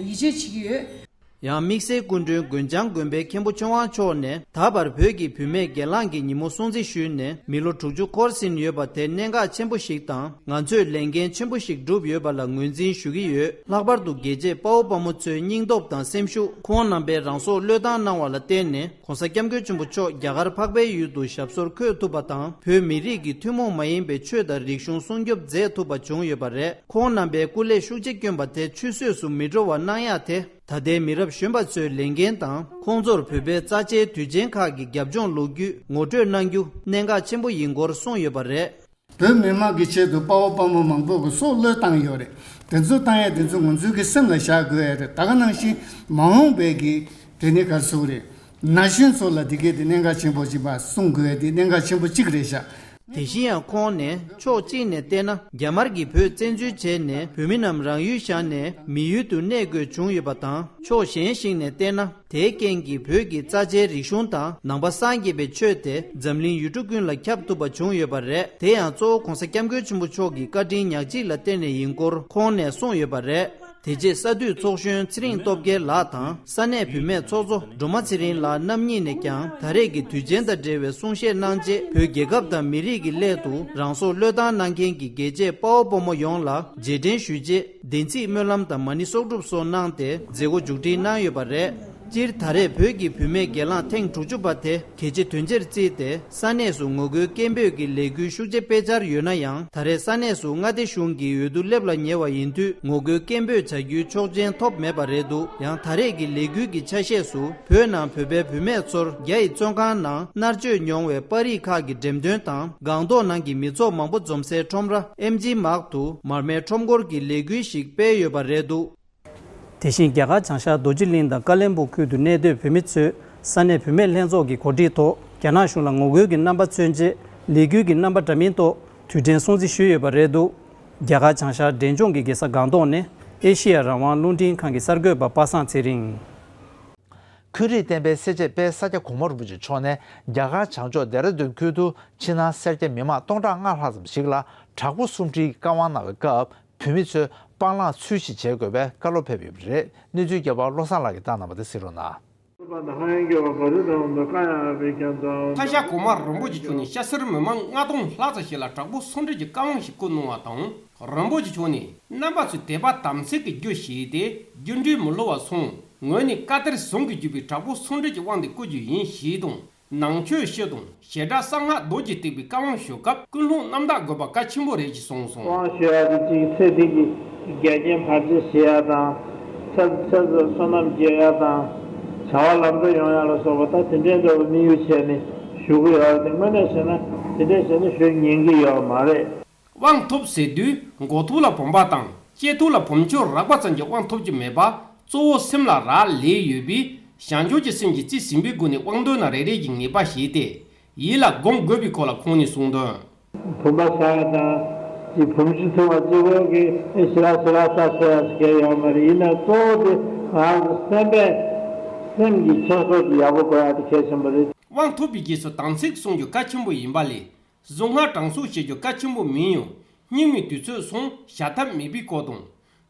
ཡིད་ཆེས་བྱེད་ཀྱི་ཡོད། ཡང་དམིགས་བསལ་སྐུ་མགྲོན་དགོན་བྱང་དགོན་པའི་མཁན་པོ་ཆོས་དབང་མཆོག་ནས་ད་བར་བོད་ཀྱི་བུད་མེད་སྒེར་ལངས་ཀྱི་ཉིན་མོ་སྲུང་བརྩི་ཞུས་ནས་མི་ལོ་དྲུག་ཅུ་འཁོར་ཟིན་ཡོད་པ་དེ་གནད་འགག་ཆེན་པོ་ཞིག་དང་ང་ཚོས་ལས་འགན་ཆེན་པོ་ཞིག་བསྒྲུབས་ཡོད་པ་ལ་ངོས་འཛིན་ཞུ་གི་ཡོད། ལྷག་པར་དུ་རྒྱལ་གཅེས་དཔའ་བོ་དཔའ་མོ་ཚོའི་སྙིང་སྟོབས་དང་སེམས་ཤུགས། ཁོང་རྣམ་པས་རང་སྲོག་བློས་བཏང་གནང་བ་ལ་བརྟེན་ནས་༸གོང་ས་༸སྐྱབས་མགོན་ཆེན་པོ་མཆོག་རྒྱ་གར་འཕགས་པའི་ཡུལ་དུ་ཞབས་སོར་འཁོད་ཐུབ་པ་དང་བོད་མི་རིགས་ཀྱི་ཐུན་མོང་མ་ཡིན་པའི་ཆོས་དང་རིག་གཞུང་སྲུང་སྐྱོབ་མཛད་ཐུབ་པ་བྱུང་ཡོད་པ་རེད། ཁོང་རྣམ་པས་སྐུ་ལས་ཤུགས་ཆེ་བསྐྱོན་པ་དེ་ཆུད་ཟོས་སུ་མི་འགྲོ་བ་གནང་ཡག་དེ། ད་ལྟའི་མི་རབས་གཞོན་པ་ཚོའི་ལས་འགན་དང་ཁོང་ཚོར་བོད་པའི་རྩ་ཆེའི་དུས་ཆེན་ཁག་གི་རྒྱབ་ལྗོངས་ལོ་རྒྱུས་ངོ་སྤྲོད་གནང་རྒྱུ་གནད་འགག་ཆེན་པོ་ཡིན་སྐོར་གསུངས་ཡོད་པ་རེད། བོད་མི་མང་གི་ཆེད་དུ་དཔའ་བོ་དཔའ་མོ་མང་པོ་གི་སྲོག་བློས་བཏང་ཡོད་རེད། དེ་ཚོ་བཏང་ཡས་དེ་ཚོ་ང་ཚོའི་གི་སེམས་ལ་བཞག་དགོས་ཡས་རེད། ད་ག་ནང་བཞིན་མ་འོངས་པའི་གི་དེ་ནི་ག་ཟེར་རེད། ན་གཞོན་ཚོ་ལ་དེ་གའི་དེ་གནད་འགག་ཆེན་པོ་ཅིག་པ་གསུང་དགོས་ཡས་དེ་གནད་འགག་ཆེན་པོ་གཅིག་རེད་ཤག་དེ་བཞིན་ཡང་ཁོང་ནས་ཕྱོགས་གཅིག་ནས་བལྟས་ན་རྒྱ་དམར་གྱིས་བོད་བཙན་འཛུལ་བྱས་ནས་བོད་མི་རྣམས་རང་ཡུལ་བཞག་ནས་མི་ཡུལ་དུ་གནས་དགོས་བྱུང་ཡོད་པ་དང་ཕྱོགས་གཞན་ཞིག་ནས་བལྟས་ན་དེའི་རྐྱེན་གྱིས་བོད་ཀྱི་རྩ་ཆེའི་རིག་གཞུང་དང་ནང་པ་སངས་རྒྱས་པའི་ཆོས་དེ་འཛམ་གླིང་ཡུལ་གྲུ་ཀུན་ལ་ཁྱབ་ཐུབ་པ་བྱུང་ཡོད་པ་རེད། དེ་ཡང་གཙོ་བོ་༸གོང་ས་༸སྐྱབས་མགོན་ཆེན་པོ་མཆོག་གི་བཀའ་དྲིན་ཉག་གཅིག་ལ་བརྟེན་ནས་ཡིན་སྐོར་ཁོང་ནས་གསུངས་ཡོད་པ་རེད། དེ་རྗེས་ས་འཐུས་ཚོགས་གཞོན་ཚེ་རིང་སྟོབས་རྒྱལ་ལགས་དང་ས་གནས་བུད་མེད་ཚོགས་གཙོ་སྒྲོལ་མ་ཚེ་རིང་ལགས་རྣམ་གཉིས་ནས་ཀྱང་ད་རེས་ཀྱི་དུས་ཆེན་དང་འབྲེལ་བའི་གསུང་བཤད་གནང་རྗེས་བོད་རྒྱལ་ཁབ་དང་མི་རིགས་ཀྱི་སླད་དུ་རང་སྲོག་བློས་བཏང་གནང་མཁན་གྱི་རྒྱལ་གཅེས་དཔའ་བོ་དཔའ་མོ་ཡོངས་ལ་རྗེས་དྲན་ཞུས་རྗེས་བདེན་ཚིག་སྨོན་ལམ་དང་མ་ཎི་གསོག་སྒྲུབ་སོགས་གནང་སྟེ་མཛད་སྒོ་མཇུག་སྒྲིལ་གནང་ཡོད་པ་རེད། སྤྱིར་ད་རེས་བོད་ཀྱི་བུད་མེད་སྒེར་ལངས་ཐེངས་དྲུག་ཅུ་པ་དེ་གལ་ཆེ་དོན་ཆེར་བརྩིས་ཏེ་ས་གནས་སུ་ངོ་རྒོལ་སྐད་འབོད་ཀྱི་ལས་འགུལ་ཤུགས་ཆེ་སྤེལ་འཆར་ཡོད་ན་ཡང་ད་རེས་ས་གནས་སུ་མངའ་སྡེ་གཞུང་གི་འོས་བསྡུ་སླེབས་ལ་ཉེ་བ་ཡིན་དུས་ངོ་རྒོལ་སྐད་འབོད་བྱ་རྒྱུའི་ཆོག་མཆན་ཐོབ་མེད་པ་རེད་འདུག་ཡང་ད་རེས་ཀྱི་ལས་འགུལ་གྱི་ཆ་ཤས་སུ་བོད་ནང་བོད་པའི་བུད་མེད་ཚོར་རྒྱ་ཡི་བཙོན་ཁང་ནང་མནར་གཅོད་མྱོང་བའི་པར་རིས་ཁག་གི་འགྲེམས་སྟོན་དང་སྒང་ཏོག་ནང་གི་མི་ཚོགས་མང་པོ་འཛོམས་སའི་ཁྲོམ་ར་ཨེམ་ཇི་མཱག་ཏུ་མར་མེའི་ཁྲོམ་སྐོར་གྱི་ལས་འགུལ་ཞིག་སྤེལ་ཡོད་པ་རེད་འདུག་དེ་བཞིན་རྒྱ་གར་བྱང་ཤར་རྡོ་རྗེ་གླིང་དང་ཀ་ལོན་སྦུག་ཁུལ་དུ་གནས་སྡོད་བོད་མི་ཚོས་ས་གནས་བུད་མེད་ལྷན་ཚོགས་ཀྱི་གོ་སྒྲིག་ཐོག་རྒྱ་ནག་གཞུང་ལ་ངོ་རྒོལ་གྱི་རྣམ་པ་མཚོན་ཆེད་ལས་འགུལ་གྱི་རྣམ་པ་འདྲ་མིན་ཐོག་དུས་དྲན་སྲུང་བརྩི་ཞུས་ཡོད་པ་རེད་འདུག་རྒྱ་གར་བྱང་ཤར་འབྲས་ལྗོངས་ཀྱི་རྒྱལ་ས་སྒང་ཏོག་ནས་ཨེ་ཤེ་ཡ་རང་དབང་རླུང་འཕྲིན་ཁང་གི་གསར་འགོད་པ་པ་སངས་ཚེ་རིང་། འཁོན་རིགས་བསྟན་པའི་སེར་བྱེས་དཔལ་ས་སྐྱ་གོང་མ་རིན་པོ་ཆེ་མཆོག་ནས་རྒྱ་གར་བྱང་ཕྱོགས་ལྡེ་ར་ལྡུན་ཁུལ་དུ་ཕྱི་ནང་སེར་སྐྱ་མི་མང་སྟོང་ཕྲག་ལྔ་ལྷག་ཙམ་ཞིག་ལ་དྲག་པོ་སུམ་སྒྲིལ་གྱི་བཀའ་དབང་གནང་བའི་སྐབས། བོད་མི་ཚོས་སྤང་བླང་ཚུལ་བཞིན་བྱེད་དགོས་པའི་བཀའ་སློབ་ཕེབས་ཡོད་པ་རེད། གནས་ཚུལ་རྒྱས་པ་བློ་བཟང་ལགས་ཀྱིས་བཏང་གནང་བ་དེ་གཟིགས་རོགས་གནང་། ལྷ་ཞྭ་གོང་མ་རིན་པོ་ཆེ་མཆོག་ནས་སྐྱ་སེར་མི་མང་ལྔ་སྟོང་ལྷག་ཙམ་ཞིག་ལ་དྲག་པོ་སུམ་སྒྲིལ་གྱི་བཀའ་དབང་ཞིག་བསྐུར་གནང་བ་དང་། རིན་པོ་ཆེ་མཆོག་ནས་རྣམ་པ་ཚོས་དད་པ་དམ་ཚིག་གི་རྒྱུ་བྱས་ཏེ་རྒྱུ་འབྲས་མི་བསླུ་བ་སོང་ངོས་ནས་བཀའ་གཏེར་བཟང་གིས་བརྒྱུད་པའི་དྲག་པོ་སུམ་སྒྲིལ་གྱི་དབང་དེ་བསྐུར་རྒྱུ་ཡིན་ཞེས་དང་། ནང་ཆོས་སྤྱི་དང་བྱེ་བྲག་གསང་སྔགས་རྡོ་རྗེ་ཐེག་པའི་བཀའ་དབང་ཞུ་སྐབས་ཀུན་སློང་རྣམ་དག་དགོས་པ་གལ་ཆེན་པོ་རེད་ཅེས་གསུངས་སོང་། དབང་ཞུ་ཡག་དེ་གཅིག་ཚེ་འདི་གི་འགལ་རྐྱེན་བར་ཆད་ཞི་ཡག་དང་། ཚེ་ཚེ་བསོད་ནམས་རྒྱས་ཡག་དང་། བྱ་བ་ལམ་འགྲོ་ཡོང་ཡག་ལ་སོགས་པ་ད་དེ་འདྲའི་འདྲ་བོ་དམིགས་ཡུལ་བྱས་ནས་ཞུ་གི་ཡོད་རེད་དེ། དངོས་གནས་བྱས་ན་དེ་འདྲས་བྱས་ན་ཞུ་ཉན་གི་ཡོད་མ་རེད། དབང་ཐོབ་ཟེར་དུས་མགོ་ཐོག་ལ་བུམ་པ་དང་སྐེ་ཐོག་ལ་བུམ་ཆུ་རགས་པ་ཙམ་གྱིས་དབང་ཐོབ་ཀྱི་མེད་པ། གཙོ་བོ་སེམས་ལ་རག་ལས་ཡོད་པས་བྱང་ཆུབ་ཀྱི་སེམས་ཀྱིས་རྩིས་ཟིན་པའི་སྒོ་ནས་དབང་འདོད་ན་རེ་རེ་གྱིས་ངེས་པ་བཞེས་ཏེ་ཡིད་ལ་སྒོམ་དགོས་པའི་སྐོར་ལ་ཁོང་ནས་གསུངས་དོན། བུམ་པ་ཟ་ཡག་དང་། ཅིག་བུམ་ཆུ་འཐུང་བ་གཅིག་པོ་གིས་ཨེ་ཞེ་དྲག་ཞེ་དྲག་ས་ཟ་ཡག་ཅིག་གལ་ཡོད་མ་རེད། ཡིན་ན་གཙོ་བོ་དེ་ང་རང་གི་སེམས་པས་ སེམས་ཀྱི་ཁྱད་པར་གྱི་ཡག་པོ་དགོས་ཡག་དེ་གལ་ཆེན་པོ་རེད། དབང་ཐོབ་པའི་རྗེས་སུ་དམ་ཚིག་སྲུང་རྒྱུ་གལ་ཆེན་པོ་ཡིན་པ་ལས། གཟུངས་སྔགས་གྲངས་གསོག་བྱེད་རྒྱུ་གལ་ཆེན་པོ་མིན་ཡང་། སྙིགས་མའི་དུས་ཚོད་སོང་བྱ་ཐབས་མེད་པའི་སྐོར་དང་།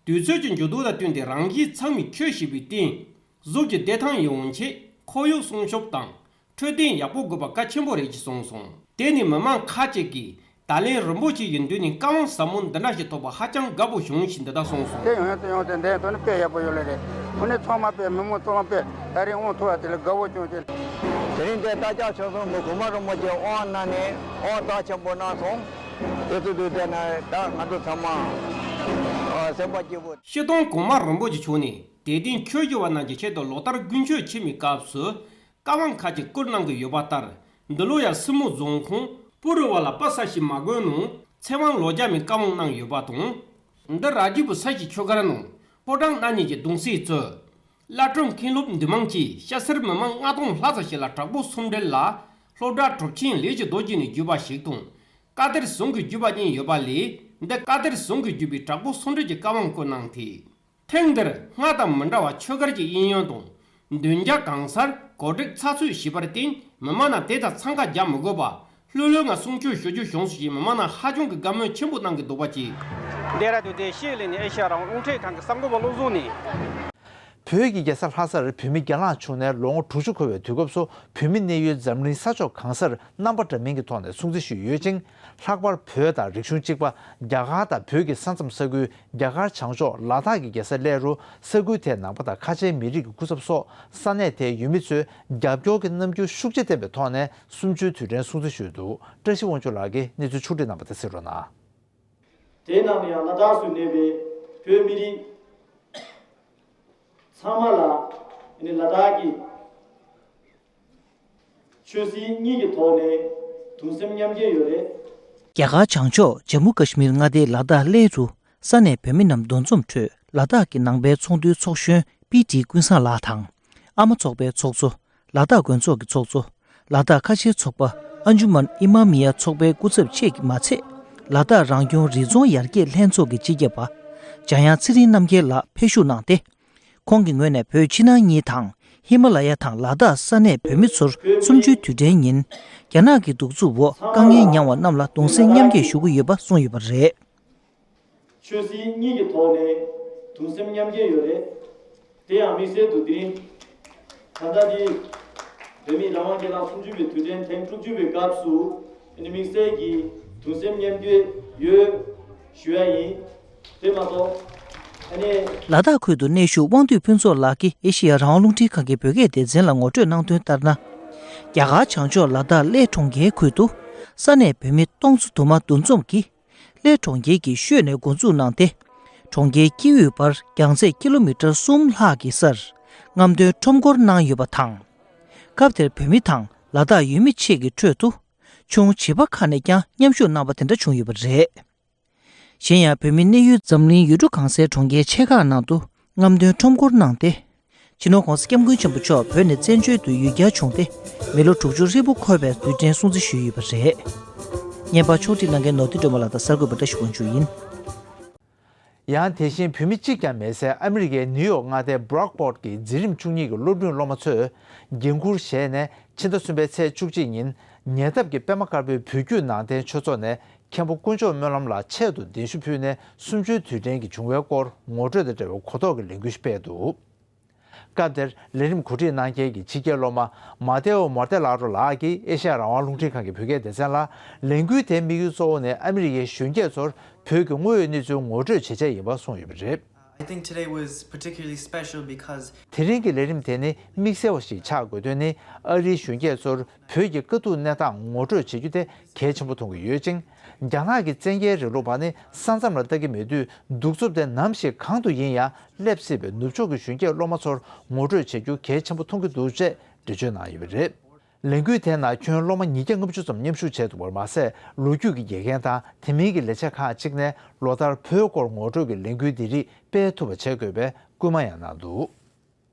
དུས་ཚོད་ཀྱི་འགྱུར་ལྡོག་དང་བསྟུན་ཏེ་རང་བཞིན་ཚང་བའི་ཆོས་ཞེས་པའི་སྟེང་། གཟུགས་ཀྱི་བདེ་ཐང་ཡོང་ཆེད་ཁོར་ཡུག་སྲུང་སྐྱོབ་དང་འཕྲོད་བསྟེན་ཡག་པོ་དགོས་པ་གལ་ཆེན་པོ་རེད་ཅེས་གསུངས་སོང་། དེ་ནི་མི་མང་ཁག་ཅིག་གིས་ད་ལན་རིན་པོ་ཆེ་ཡི་མདུན་ནས་བཀའ་དབང་ཟབ་མོ་འདི་འདྲ་ཞིག་ཐོབ་པ་ཧ་ཅང་དགའ་པོ་བྱུང་ཞེས་འདི་ལྟར་གསུངས་སོང་། དེ་ཡོང་ཡ་དེ་ཡོང་དེ་འདས་དོན་ནི་དཔེ་ཡག་པོ་ཡོད་ལེ་རེད། དངོས་གནས་ཚང་མ་དཔེ་མི་མང་ཚང་མ་དཔེ་ད་རིང་དབང་ཐོབ་པ་དེ་ལ་དགའ་པོ་བྱུང་དེ། དེ་རིང་དེ་རྟ་ལྕག་ཆོས་གསུམ་གྱི་གོང་མ་རིན་པོ་ཆེ་དབང་གནང་ནས་དབང་རྟགས་ཆེན་པོ་གནང་སོང་། དེ་ཚོ་དུས་དེ་ན་ད་ང་ཚོ་ཚང་མ་ཨ་སེམས་པ་སྐྱིད་པོ། སྤྱིར་བཏང་གོང་མ་རིན་པོ་ཆེ་མཆོག་ནས་དད་ལྡན་ཆོས་ཞུ་བ་རྣམས་ཀྱི་ཆེད་དུ་ལོ་ལྟར་དགུན་ཆོས་ཆེན་མོའི་སྐབས་སུ་བཀའ་དབང་ཁག་ཅིག་བསྐུར་གནང་གི་ཡོད་པ་ལྟར། འདི་ལོ་ཡང་སྲིན་མོ་རྫོང་ཁོངས་པུ་རུ་བ་ལ་པ་ས་ཞིག་མ་དགོན་ནང་ཚེ་དབང་ལོ་བརྒྱ་མའི་བཀའ་དབང་གནང་ཡོད་པ་དང་། འདི་ར་ཇི་པུ་ས་ཞིག་ཆོས་སྒར་ནང་ཕོ་བྲང་རྣམ་གཉིས་ཀྱི་གདུང་སྲས་གཙོས། བླ་སྤྲུལ་མཁན་སློབ་འདུས་མང་བཅས་སྐྱ་སེར་མི་མང་ལྔ་སྟོང་ལྷག་ཙམ་ཞིག་ལ་དྲག་པོ་གསུམ་སྦྲེལ་ལ་སློབ་གྲྭ་གྲུབ་ཆེན་ལས་ཀྱི་རྡོ་རྗེ་ནས་བརྒྱུད་པ་ཞིག་དང་། བཀའ་གཏེར་ཟུང་གིས་བརྒྱུད་པ་གཉིས་ཡོད་པ་ལས། འདི་བཀའ་གཏེར་ཟུང་གིས་བརྒྱུད་པའི་དྲག་པོ་གསུམ་སྦྲེལ་གྱི་བཀའ་དབང་བསྐུར་གནང་སྟེ། ཐེངས་འདིར་སྔར་དང་མི་འདྲ་བར་ཆོས་སྒར་གྱི་གཡས་གཡོན་དང་། མདུན་རྒྱབ་གང་སར་གོ་སྒྲིག་ཚགས་ཚུད་བྱས་པར་བརྟེན། མི་མང་རྣམས་དེ་དང་འཚང་ཁ་རྒྱག་མི་དགོས་པར་ལྷོད་ལྷོད་ངང་གསུང་ཆོས་ཞུ་རྒྱུ་བྱུང་སོང་ཞེས་མི་མང་རྣམས་ཧ་ཅང་གི་དགའ་མོས་ཆེན་པོ་གནང་གི་འདུག་པ་བཅས། འདི་ར་དུས་དེ་ཤེས་ལེ་ནི་ཨེ་ཤ་ཡ་རང་དབང་རླུང་འཕྲིན་ཁང་གི་གསར་འགོད་པ་བློ་བཟང་ནས། བོད་ཀྱི་རྒྱལ་ས་ལྷ་སར་བོད་མི་གྱེན་ལངས་བྱུང་ནས་ལོ་ངོ་དྲུག་ཅུ་འཁོར་བའི་དུས་སྐབས་སུ། བོད་མི་གནས་ཡུལ་འཛམ་གླིང་ས་ཕྱོགས་གང་སར་རྣམ་པ་འདྲ་མིན་གྱི་ཐོག་ནས་སྲུང་བརྩི་ཞུས་ཡོད་ཅིང་། ལྷག་པར་བོད་དང་རིག་གཞུང་གཅིག་པ་རྒྱ་གར་དང་བོད་ཀྱི་ས་མཚམས་ས་ཁུལ་རྒྱ་གར་བྱང་ཕྱོགས་ལ་དྭགས་ཀྱི་རྒྱལ་ས་སླེབས་རུང་། ས་ཁུལ་དེའི་ནང་པ་དང་ཁ་ཆེའི་མི་རིགས་ཀྱི་སྐུ་ཚབ་སོགས་ས་གནས་དེའི་ཡུལ་མི་ཚོས་རྒྱབ་སྐྱོར་གྱི་རྣམ་འགྱུར་ཤུགས་ཆེ་བསྟན་པའི་ཐོག་ནས་གསུམ་བཅུའི་དུས་དྲན་སྲུང་བརྩི་ཞུས་འདུག། བཀྲ་ཤིས་དབང་ཕྱུག་ལགས་ཀྱིས་གནས་ཚུལ་ཕྱོགས་བསྒྲིགས་གནང་བ་དེ་གསན་རོགས་གནང་། དེའི་ནང་ནས་ཡང་ལ་དྭགས་སུ་གནས་པའི་བོད་མི་རིགས་ཚང་མ་ལ་ཨ་ནི་ལ་དྭགས་ཀྱི་ཆོས་སྲིད་གཉིས་ཀྱི་ཐོག་ནས་གདུང་སེམས་མཉམ་སྐྱེད་ཡོད་རེད། རྒྱ་གར་བྱང་ཕྱོགས་ཇམ་མུ་ཀ་ཤི་མིར་མངའ་སྡེའི་ལ་དྭགས་གླེ་རུ་ས་གནས་བོད་མི་རྣམས་འདུ་འཛོམས་ཁྲོད། ལ་དྭགས་ཀྱི་ནང་པའི་ཚོགས་འདུའི་ཚོགས་གཞོན་པི་ཏི་ཀུན་བཟང་ལགས་དང་། ཨ་མ་ཚོགས་པའི་ཚོགས་གཙོ། ལ་དྭགས་དགོན་ཚོགས་ཀྱི་ཚོགས་གཙོ། ལ་དྭགས་ཁ་ཆེའི་ཚོགས་པ་ཨན་ཇུ་མན་ཨི་མ་མི་ཡ་ཚོགས་པའི་སྐུ་ཚབ་བཅས་ཀྱིས་མ་ཚད། ལ་དྭགས་རང་སྐྱོང་རི་རྫོང་ཡར་རྒྱས་ལྷན་ཚོགས་ཀྱི་སྤྱི་ཁྱབ་པ་འཇམ་དབྱངས་ཚེ་རིང་རྣམ་རྒྱལ་ལགས་ཕེབས་བཞུགས་གནང་སྟེ། ཁོང་གི་ངོས་ནས་བོད་ཕྱི་ནང་གཉིས་དང་ཧི་མ་ལ་ཡ་དང་ལ་དྭགས་ས་གནས་བོད་མི་ཚོར་གསུམ་བཅུའི་དུས་དྲན་ཉིན། རྒྱ་ནག་གི་གདུག་རྩུབ་འོག་དཀའ་ངལ་མྱངས་པ་རྣམས་ལ་གདུང་སེམས་མཉམ་སྐྱེད་ཞུ་གི་ཡོད་པ་གསུངས་ཡོད་པ་རེད། ཆོས་སྲིད་གཉིས་ཀྱི་ཐོག་ནས་གདུང་སེམས་མཉམ་སྐྱེད་ཡོད་རེད། དེ་ཡང་དམིགས་བསལ་དུ་དེ་རིང་ད་ལྟ་འདི་བོད་མིའི་རང་དབང་སྒེར་ལངས་གསུམ་བཅུ་པའི་དུས་དྲན་ཐེངས་དྲུག་ཅུ་པའི་སྐབས་སུ་ཨ་ནི་དམིགས་བསལ་གྱི་གདུང་སེམས་མཉམ་སྐྱེད་ཡོད་ཞུ་ཡ་ཡིན། དེ་མ་གཏོགས་ཨ་ནི། ལ་དྭགས་ཁུལ་དུ་གནས་བཞུགས་དབང་འདུས་ཕུན་ཚོགས་ལགས་ཀྱིས་ཨེ་ཤེ་ཡ་རང་དབང་རླུང་འཕྲིན་ཁང་གི་བོད་སྐད་སྡེ་ཚན་ལ་ངོ་སྤྲོད་གནང་དོན་ལྟར་ན། རྒྱ་གར་བྱང་ཕྱོགས་ལ་དྭགས་གླེ་གྲོང་ཁྱེར་ཁུལ་དུ་ས་གནས་བོད་མི་སྟོང་ཚོ་དུ་མ་འདུ་འཛོམས་ཀྱིས། གླེ་གྲོང་ཁྱེར་གྱི་ཤོད་ནས་འགོ་འཛུགས་གནང་སྟེ། གྲོང་ཁྱེར་དཀྱིལ་དབུས་བར་རྒྱང་ཚད་ཀི་ལོ་མི་ཊར་གསུམ་ལྷག་གི་སར་རྔམ་སྟོན་ཁྲོམ་སྐོར་གནང་ཡོད་པ་དང་། སྐབས་དེར་བོད་མི་དང་ལ་དྭགས་ཡུལ་མི་བཅས་ཀྱི་ཁྲོད་དུ་ཆུང་བྱིས་པ་ཁག་ནས་ཀྱང་མཉམ་ཞུགས་གནང་བ་དེ་འདྲ་བྱུང་ཡོད་པ་རེད། གཞན་ཡང་བོད་མི་གནས་ཡུལ་འཛམ་གླིང་ཡུལ་གྲུ་གང་སའི་གྲོང་ཁྱེར་ཆེ་ཁག་ནང་དུ་རྔམ་སྟོན་ཁྲོམ་སྐོར་གནང་སྟེ། སྤྱི་ནོར་༸གོང་ས་༸སྐྱབས་མགོན་ཆེན་པོ་མཆོག་བོད་ནས་བཙན་བྱོལ་དུ་ཡུལ་གྱར་བྱུང་སྟེ། མི་ལོ་དྲུག་ཅུ་རིང་པོ་འཁོར་བའི་དུས་དྲན་སྲུང་བརྩི་ཞུས་ཡོད་པ་རེད། བརྙན་པར་ཕྱོགས་སྒྲིག་གནང་མཁན་ནོར་བུ་སྒྲོལ་མ་ལགས་དང་གསར་འགོད་པ་བཀྲ་ཤིས་དབང་ཕྱུག་ཡིན། ཡང་དེ་བཞིན་བོད་མི་གཅིག་ཀྱང་མེད་སའི་ཨ་མི་རི་ཀའི་ནིའུ་ཡོག་མངའ་སྡེའི་Brockport་གྱི་འཛིན་རིམ་བཅུ་གཉིས་ཀྱི་སློབ་འབྲིང་སློབ་མ་ཚོས་འགན་འཁུར་བཞེས་ནས། ཕྱི་ཟླ་གསུམ་པའི་ཚེས་བཅུ་གཅིག་ཉིན་ཉེ་འདབས་ཀྱི་པད་མ་དཀར་པོའི་བོད་བརྒྱུད་ནང་བསྟན་ཆོས་ཚོགས་ནས་མཁན་པོ་དཀོན་མཆོག་སྨོན་ལམ་ལ་ཆེད་དུ་གདན་ཞུ་ཕུལ་ནས། གསུམ་བཅུའི་དུས་དྲན་གྱི་བྱུང་བའི་སྐོར་ངོ་སྤྲོད་དང་འབྲེལ་བའི་གོ་རྟོགས་ཀྱི་ལས་འགུལ་ཞིག་སྤེལ་འདུག། སྐབས་དེར་ལས་རིམ་གོ་སྒྲིག་གནང་མཁན་གྱི་ཕྱི་རྒྱལ་སློབ་མ་མ་ཏེའོ་མོར་ཏེ་ལ་རོ་ལགས་ཀྱིས་ཨེ་ཤ་ཡ་རང་དབང་རླུང་འཕྲིན་ཁང་གི་བོད་སྐད་སྡེ་ཚན་ལ། ལས་འགུལ་དེའི་དམིགས་ཡུལ་གཙོ་བོ་ནི་ཨ་མི་རི་ཀའི་གཞོན་སྐྱེས་ཚོར་བོད་ཀྱི་དངོས་ཡོད་གནས་ཚུལ་ངོ་སྤྲོད་བྱེད་ཆེད་ཡིན་པ་གསུངས་ཡོད་པ་རེད། I think today was particularly special because དེ་རིང་གི་ལས་རིམ་དེ་ནི་དམིགས་བསལ་བ་ཞིག་ཆགས་དགོས་དོན་ནི། ཨ་རིའི་གཞོན་སྐྱེས་ཚོར་བོད་ཀྱི་དཀའ་སྡུག་གནས་སྟངས་ངོ་སྤྲོད་བྱེད་རྒྱུ་དེ་གལ་ཆེན་པོ་མཐོང་གི་ཡོད་ཅིང་། རྒྱ་ནག་གི་བཙན་རྒྱལ་རིང་ལུགས་པ་ནི་ས་མཚམས་ལ་ལྟ་གི་མེད་དུས། གདུག་རྩུབ་དེ་ནམ་ཞིག་གང་དུ་ཡིན་ཡང་སླེབས་སྲིད་པས། ནུབ་ཕྱོགས་ཀྱི་གཞོན་སྐྱེས་སློབ་མ་ཚོར་ངོ་སྤྲོད་བྱེད་རྒྱུ་གལ་ཆེན་པོ་མཐོང་གི་འདུག་ཅེས་འགྲེལ་བརྗོད་གནང་ཡོད་པ་རེད། ལས་འགུལ་དེའི་ནང་ཁྱོན་སློབ་མ་ཉིས་བརྒྱ་ལྔ་བཅུ་ཙམ་མཉམ་ཞུགས་བྱས་འདུག་པར་མ་ཟད། ལོ་རྒྱུས་ཀྱི་དགེ་རྒན་དང་དེ་མིན་གྱི་ལས་བྱེད་ཁག་ཅིག་ནས་ལོ་ལྟར་བོད་སྐོར་ངོ་སྤྲོད་ཀྱི་ལས་འགུལ་འདི་རིགས་སྤེལ་ཐུབ་པ་བྱེད་དགོས་པའི་སྐུལ་མ་ཡང་གནང་འདུག།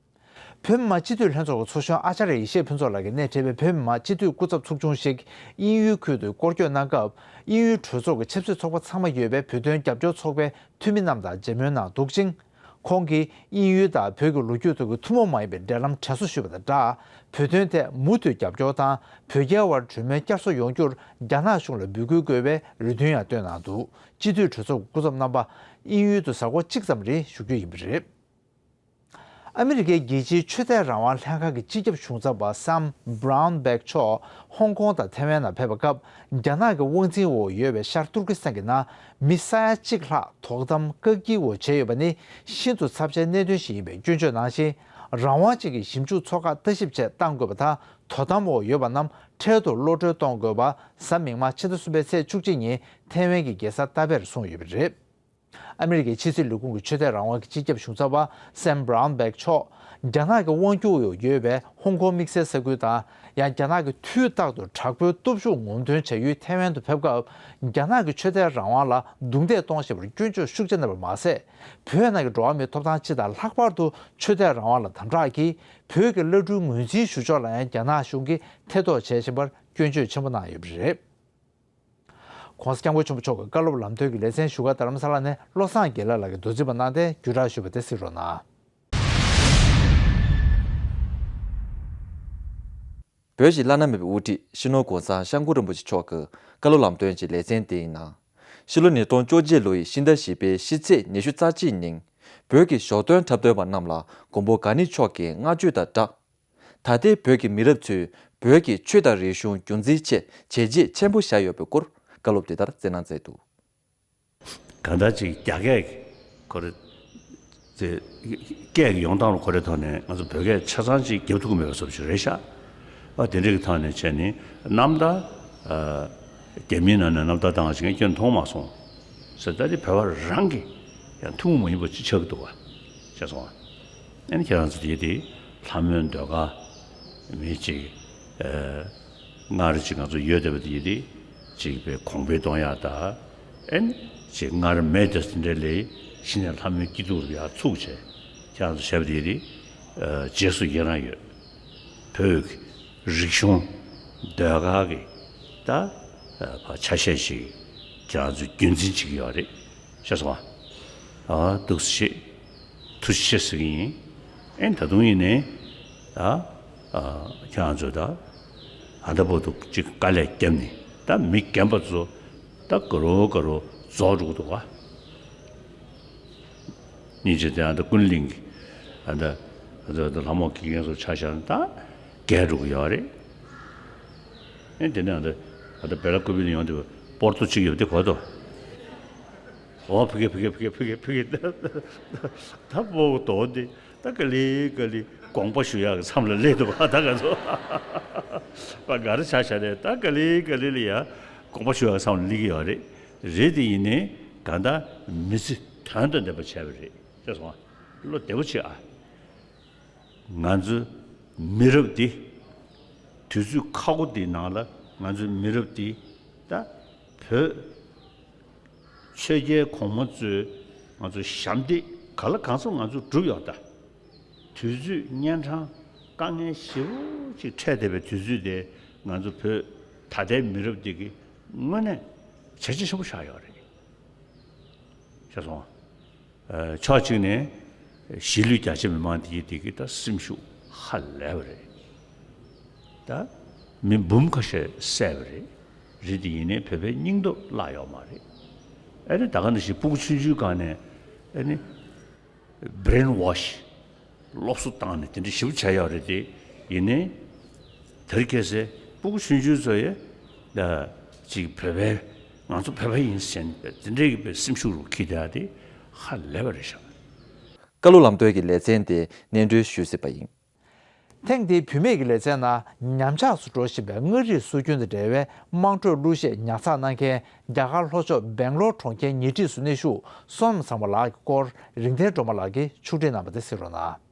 བོད་མི་མང་སྤྱི་འཐུས་ལྷན་ཚོགས་ཀྱི་ཚོགས་གཞོན་ཨ་ཅཱརྱ་ཡེ་ཤེས་ཕུན་ཚོགས་ལགས་ཀྱིས་སྣེ་ཁྲིད་པའི་བོད་མི་མང་སྤྱི་འཐུས་སྐུ་ཚབ་ཚོགས་ཆུང་ཞིག་དབྱིན་ཡུལ་ཁུལ་དུ་སྐོར་སྐྱོད་གནང་སྐབས། དབྱིན་ཡུལ་གྲོས་ཚོགས་ཀྱི་ཆབ་སྲིད་ཚོགས་པ་ཚང་མ་ཡོད་པའི་བོད་དོན་རྒྱབ་སྐྱོར་ཚོགས་པའི་འཐུས་མི་རྣམས་དང་མཇལ་མོལ་གནང་འདུག་ཅིང་། ཁོང་གིས་དབྱིན་ཡུལ་དང་བོད་ཀྱི་ལོ་རྒྱུས་ཐོག་གི་ཐུན་མོང་མ་ཡིན་པའི་འབྲེལ་ལམ་དྲན་གསོ་ཞུས་པ་དང་སྦྲགས། བོད་དོན་ཐད་མུ་མཐུད་རྒྱབ་སྐྱོར་དང་བོད་རྒྱའི་དབར་གྲོས་མོལ་བསྐྱར་གསོ་ཡོང་རྒྱུར་རྒྱ་ནག་གཞུང་ལ་འབོད་སྐུལ་དགོས་པའི་རེ་འདུན་ཡང་བཏོན་གནང་འདུག་སྤྱི་འཐུས་གྲོས་ཚོགས་ཀྱི་སྐུ་ཚབ་རྣམ་པ་དབྱིན་ཡུལ་དུ་གཟའ་འཁོར་གཅིག་ཙམ་རིང་བཞུགས་རྒྱུ་ཡིན་པ་རེད། ཨ་མི་རི་ཀའི་རྒྱལ་སྤྱིའི་ཆོས་དད་རང་དབང་ལྷན་ཁང་གི་སྤྱི་ཁྱབ་གཞུང་ཚབ་པ་སམ་བྷ་རའུན་བྷེག་མཆོག་ཧོང་ཀོང་དང་ཐའེ་ཝན་ནང་ཕེབས་པའི་སྐབས། རྒྱ་ནག་གི་དབང་འཛིན་འོག་ཡོད་པའི་ཤར་ཏུར་ཀི་སི་ཐན་གྱི་ནང་མི་ས་ཡ་གཅིག་ལྷག་དོ་དམ་བཀག་སྐྱིལ་འོག་བྱས་ཡོད་པ་ནི་ཤིན་ཏུ་ཚབས་ཆེའི་གནད་དོན་ཞིག་ཡིན་པའི་སྐྱོན་བརྗོད་གནང་ཞིང་། རང་དབང་ཅན་གྱི་ཞིབ་འཇུག་ཚོགས་ཁག་ལྟ་ཞིབ་ཆེད་གཏང་དགོས་པ་དང་། དོ་དམ་འོག་ཡོད་པ་རྣམས་འཕྲལ་དུ་གློད་གྲོལ་གཏོང་དགོས་པ། གཟའ་མིག་དམར་ཕྱི་ཟླ་གསུམ་པའི་ཚེས་བཅུ་གཅིག་ཉིན་ཐའེ་ཝན་གྱི་རྒྱལ་ས་ཏཱ་པེར་གསུངས་ཡོད་པ་རེད། ཨ་མི་རི་ཀའི་ཕྱི་སྲིད་ལས་ཁུངས་ཀྱི་ཆོས་དད་རང་དབང་གི་སྤྱི་ཁྱབ་གཞུང་ཚབ་པ་སམ་བྷ་རའུན་བྷེག་མཆོག་རྒྱ་ནག་གི་དབང་སྒྱུར་འོག་ཡོད་པའི་ཧོང་ཀོང་དམིགས་བསལ་ས་ཁུལ་དང་། ཡང་རྒྱ་ནག་གི་དུས་རྟག་ཏུ་དྲག་པོའི་སྟོབས་ཤུགས་ངོམ་སྟོན་བྱ་ཡུལ་ཐའེ་ཝན་དུ་ཕེབས་སྐབས། རྒྱ་ནག་གི་ཆོས་དད་རང་དབང་ལ་རྡུང་རྡེག་གཏོང་བཞིན་པར་སྐྱོན་བརྗོད་ཤུགས་ཆེ་གནང་བ་མ་ཟད། བོད་ནང་གི་འགྲོ་བ་མིའི་ཐོབ་ཐང་སྤྱི་དང་ལྷག་པར་དུ་ཆོས་དད་རང་དབང་ལ་དམ་དྲག་གིས། བོད་ཀྱི་བླ་སྤྲུལ་ངོས་འཛིན་ཞུ་ཕྱོགས་ལ་ཡང་རྒྱ་ནག་གཞུང་གིས་ཐེ་གཏོགས་བྱེད་བཞིན་པར་སྐྱོན་བརྗོད་ཆེན་པོ་གནང་ཡོད་པ་རེད། ྋགོང་ས་ྋསྐྱབས་མགོན་ཆེན་པོ་མཆོག་གི་བཀའ་སློབ་ལམ་སྟོན་གྱི་ལེ་ཚན་བཞུགས་སྒར་རྡ་རམ་ས་ལ་ནས་བློ་བཟང་དགེ་ལེགས་ལགས་ཀྱིས་མདོ་འཛིན་པ་གནང་སྟེ་བརྒྱུད་བསྒྲགས་ཞུས་པ་དེ་གཟིགས་རོགས་གནང་། བོད་ཀྱི་བླ་ན་མེད་པའི་དབུ་ཁྲིད་སྤྱི་ནོར་༧གོང་ས་༧སྐྱབས་མགོན་རིན་པོ་ཆེ་མཆོག་གི་བཀའ་སློབ་ལམ་སྟོན་གྱི་ལེ་ཚན་དེ་ཡི་ནང་། ཕྱི་ལོ་ཉིས་སྟོང་བཅོ་བརྒྱད་ལོ་ཡི་ཕྱི་ཟླ་བཞི་པའི་ཕྱི་ཚེས་ཉི་ཤུ་རྩ་གཅིག་ཉིན། བོད་ཀྱི་ཞོ་སྟོན་འཁྲབ་སྟོན་པ་རྣམས་ལ་མགོན་པོ་གང་ཉིད་མཆོག་གི་བསྔགས་བརྗོད་དང་སྦྲགས། ད་ལྟའི་བོད་ཀྱི་མི་རབས་ཚོས་བོད་ཀྱི་ཆོས་དང་རིག་གཞུང་རྒྱུན་འཛིན་ཆེད་བྱས་རྗེས་ཆེན་པོ་བཞག་ཡོད་པའི་སྐོར་བཀའ་སློབ་དེ་ལྟར་སྩལ་གནང་མཛད་འདུག་གང་ལྟར་ཅིག་རྒྱ་སྐད་ཀྱི་ཁོ་རེ་ཚེ་སྐད་ཀྱི་ཡོང་སྟངས་ལ་ཁོ་རེ་ཐོག་ནས་ང་ཚོ་བོད་སྐད་ཆ་ཚང་ཅིག་རྒྱབ་ཐུབ་ཀྱི་མེད་པ་བཟོ་ཞིག་རེད་ཤག་ཨ་དེ་འདྲ་གི་ཐོག་ནས་བྱས་ནས་རྣམ་ཐར། རྒྱ་མིའི་ནང་ནས་རྣམ་ཐར་བཏང་བ་ཞིག་ངས་ཁྱོན་མཐོང་མ་སོང་། ཟེར་ད་དེ་བོད་པ་རང་གི་ཡང་ཐུན་མོང་མ་ཡིན་པ་ཅིག་ཆགས་ཀྱི་འདུག་བ། ཤེས་སོང་བ། ཨ་ནི་ཁྱེད་རང་ཚོ་དེ་དེ་ལྷ་མོའི་ཟློས་གར་མི་ཅིག་ཨ། སྔར་ཅིག་ང་ཚོ་ཡོད་བསྡད་པ་དེ་ཡིན་ཏེ། ཅིག་པའི་གོང་འཕེལ་གཏོང་ཡག་དང་། ཨེ་ནི་ཅིག་སྔར་མེད་དེ་དེ་འདྲ་ལས་གཞི་ནས་ལྷ་མོའི་སྐྱིད་སྡུག་རུ་ཡར་ཚུགས་བྱས། ཁྱེད་རང་ཚོ་བྱས་པ་དེ་ཡིན་ཏེ། རྗེས་སུ་ཡི་རང་ཡོད། བོད་ཀྱི་རིག་གཞུང་ཟློས་གར་གྱི་ད་ཕ་ཆ་ཤས་ཤིག་ཁྱེད་རང་ཚོས་རྒྱུན་འཛིན་བྱེད་ཀྱི་ཡོད་རེད། ཤེས་སོང་ཨ། ཨ་འདུག་སེ་བྱེད། ཐུགས་རྗེ་ཆེ་ཟེར་གྱི་ཡིན། ཨེ་ད་དུང་ཡིན་ནའི་ད་ཨ་ཁྱེད་རང་ཚོ་ད་ཨ་ད་བོ་འདུག་ཅིག་དཀའ་ལས་བརྒྱབ་ནས་ད་མི་རྒན་པ་ཚོ་ད་དགའ་རོགས་དགའ་རོགས་རྫོགས་འགྲོ་གི་འདུག་ག་སྙིང་རྗེ་དེ་ཨ་ད་ཀུན་གླིང་གི་ཨ་ད་ཨ་ད་ལྷ་མོ་དགེ་རྒན་ཚོ་ཆ་བཞག་ན་ད་རྒས་འགྲོ་གི་ཡོད་རེད། ཨེ་དེ་ནས་ཨ་ད་ཨ་ད་བེ་ལ་ཀུ་པི་ལ་ཡོང་དུས་པོར་ཏོ་གཅིག་ཡོད་དེ་གོ་ཏོ། ཨོ་ཕི་གེ་ཕི་གེ་ཕི་གེ་ཕི་གེ་ཕི་གེ། ད་པོ་དོ་དེ་ད་ག་ལེ་ག་ལེ་དགོངས་པ་ཞུ་ཡག་གི་མཚམས་ལ་སླེབས་འདུག་ག་ད་ག་ཚོ་པ་ག་རེ་ཆ་བཞག་ནས་ད་ག་ལེ་ག་ལེ་ལ་ཡ་དགོངས་པ་ཞུ་ཡག་གི་མཚམས་ལ་སླེབས་ཀྱི་ཡོད་རེད། རེད་དེ་ཡིན་ནའི་གང་ལྟར་མི་ཚེ་དོན་དང་ལྡན་པ་བྱས་པ་རེད། ཤེས་སོང་ཨ། བློ་བདེ་པོ་བྱེད་ཨ། ང་ཚོའི་མི་རབས་འདི་དུས་ཚོད་ཁག་པོ་འདིའི་ནང་ལ་ང་ཚོའི་མི་རབས་འདི་ད་བོད་ཆོས་རྒྱལ་གོང་མ་ཚོས་ང་ཚོ་ཞབས་འདེགས་ག་ལ་གང་འཚམ་ང་ཚོ་བསྒྲུབས་ཡོད་ད། དུས་ཚོད་གཉན་འཕྲང་དཀའ་ངལ་ཞེ་པོ་ཅིག་འཕྲད་བསྡད་པའི་དུས་ཚོད་དེ་ང་ཚོ་བོད་ད་ལྟའི་མི་རབས་འདི་གིས་དངོས་གནས་བྱས་རྗེས་ཆེན་པོ་བཞག་ཡོད་རེད། ཤེས་སོང་ཨ། ཕྱོགས་གཅིག་ནས་གཞིས་ལུས་རྒྱ་ཆེ་མི་མང་དེ་གི་དེ་གི་ད་སེམས་ཤུགས་ཧ་ལས་པ་རེད། ད་མི་འབུམ་ཁ་ཤས་བསད་པ་རེད། རེད་དེ་ཡིན་ནའི་བོད་པའི་སྙིང་སྟོབས་བརླག་ཡོད་མ་རེད། ཨ་ནི་ད་ག་ནང་བཞིན་སྤུ་གུ་ཆུང་ཆུང་སྒང་ནས་ཨ་ནི་brainwash སློབ་གསོ་བཏང་ནས་དེ་འདྲ་ཞིབ་བྱས་ཡོད་རེད་དེ། ཡིན་ནའི་དེར་ཁྱེད་ཚོས་སྤུ་གུ་ཆུང་ཆུང་ཚོ་ཡི་ད་ཅིག་བོད་པའི་ང་ཚོ་བོད་པ་ཡིན་ཟེར་ནས་དེ་འདྲའི་གི་སེམས་ཤུགས་རུ་འཁྱེར་བསྡད་ཡ་དེ་ཧ་ལས་པ་རེད་ཤག་བཀའ་སློབ་ལམ་སྟོན་གྱི་ལེ་ཚན་དེ་སྙན་སྒྲོན་ཞུས་ཟིན་པ་ཡིན། ཐེངས་འདིའི་བུད་མེད་ཀྱི་ལེ་ཚན་ནང་ཉམས་ཆག་ཏུ་འགྲོ་བཞིན་པའི་མངའ་རིས་སྲོལ་རྒྱུན་དང་འབྲེལ་བའི་དམངས་ཁྲོད་གླུ་གཞས་ཉར་ཚགས་གནང་མཁན་རྒྱ་གར་ལྷོ་ཕྱོགས་སྦེང་ལོར་གྲོང་ཁྱེར་ཉེ་འཁྲིས་སུ་གནས་བཞུགས་བསོད་ནམས་བཟང་པོ་ལགས་ཀྱི་སྐོར་རིག་ལྡན་སྒྲོལ་མ་ལགས་ཀྱིས་ཕྱོགས་སྒྲིག་གནང་བ་དེ་གཟིགས་རོགས་གནང་།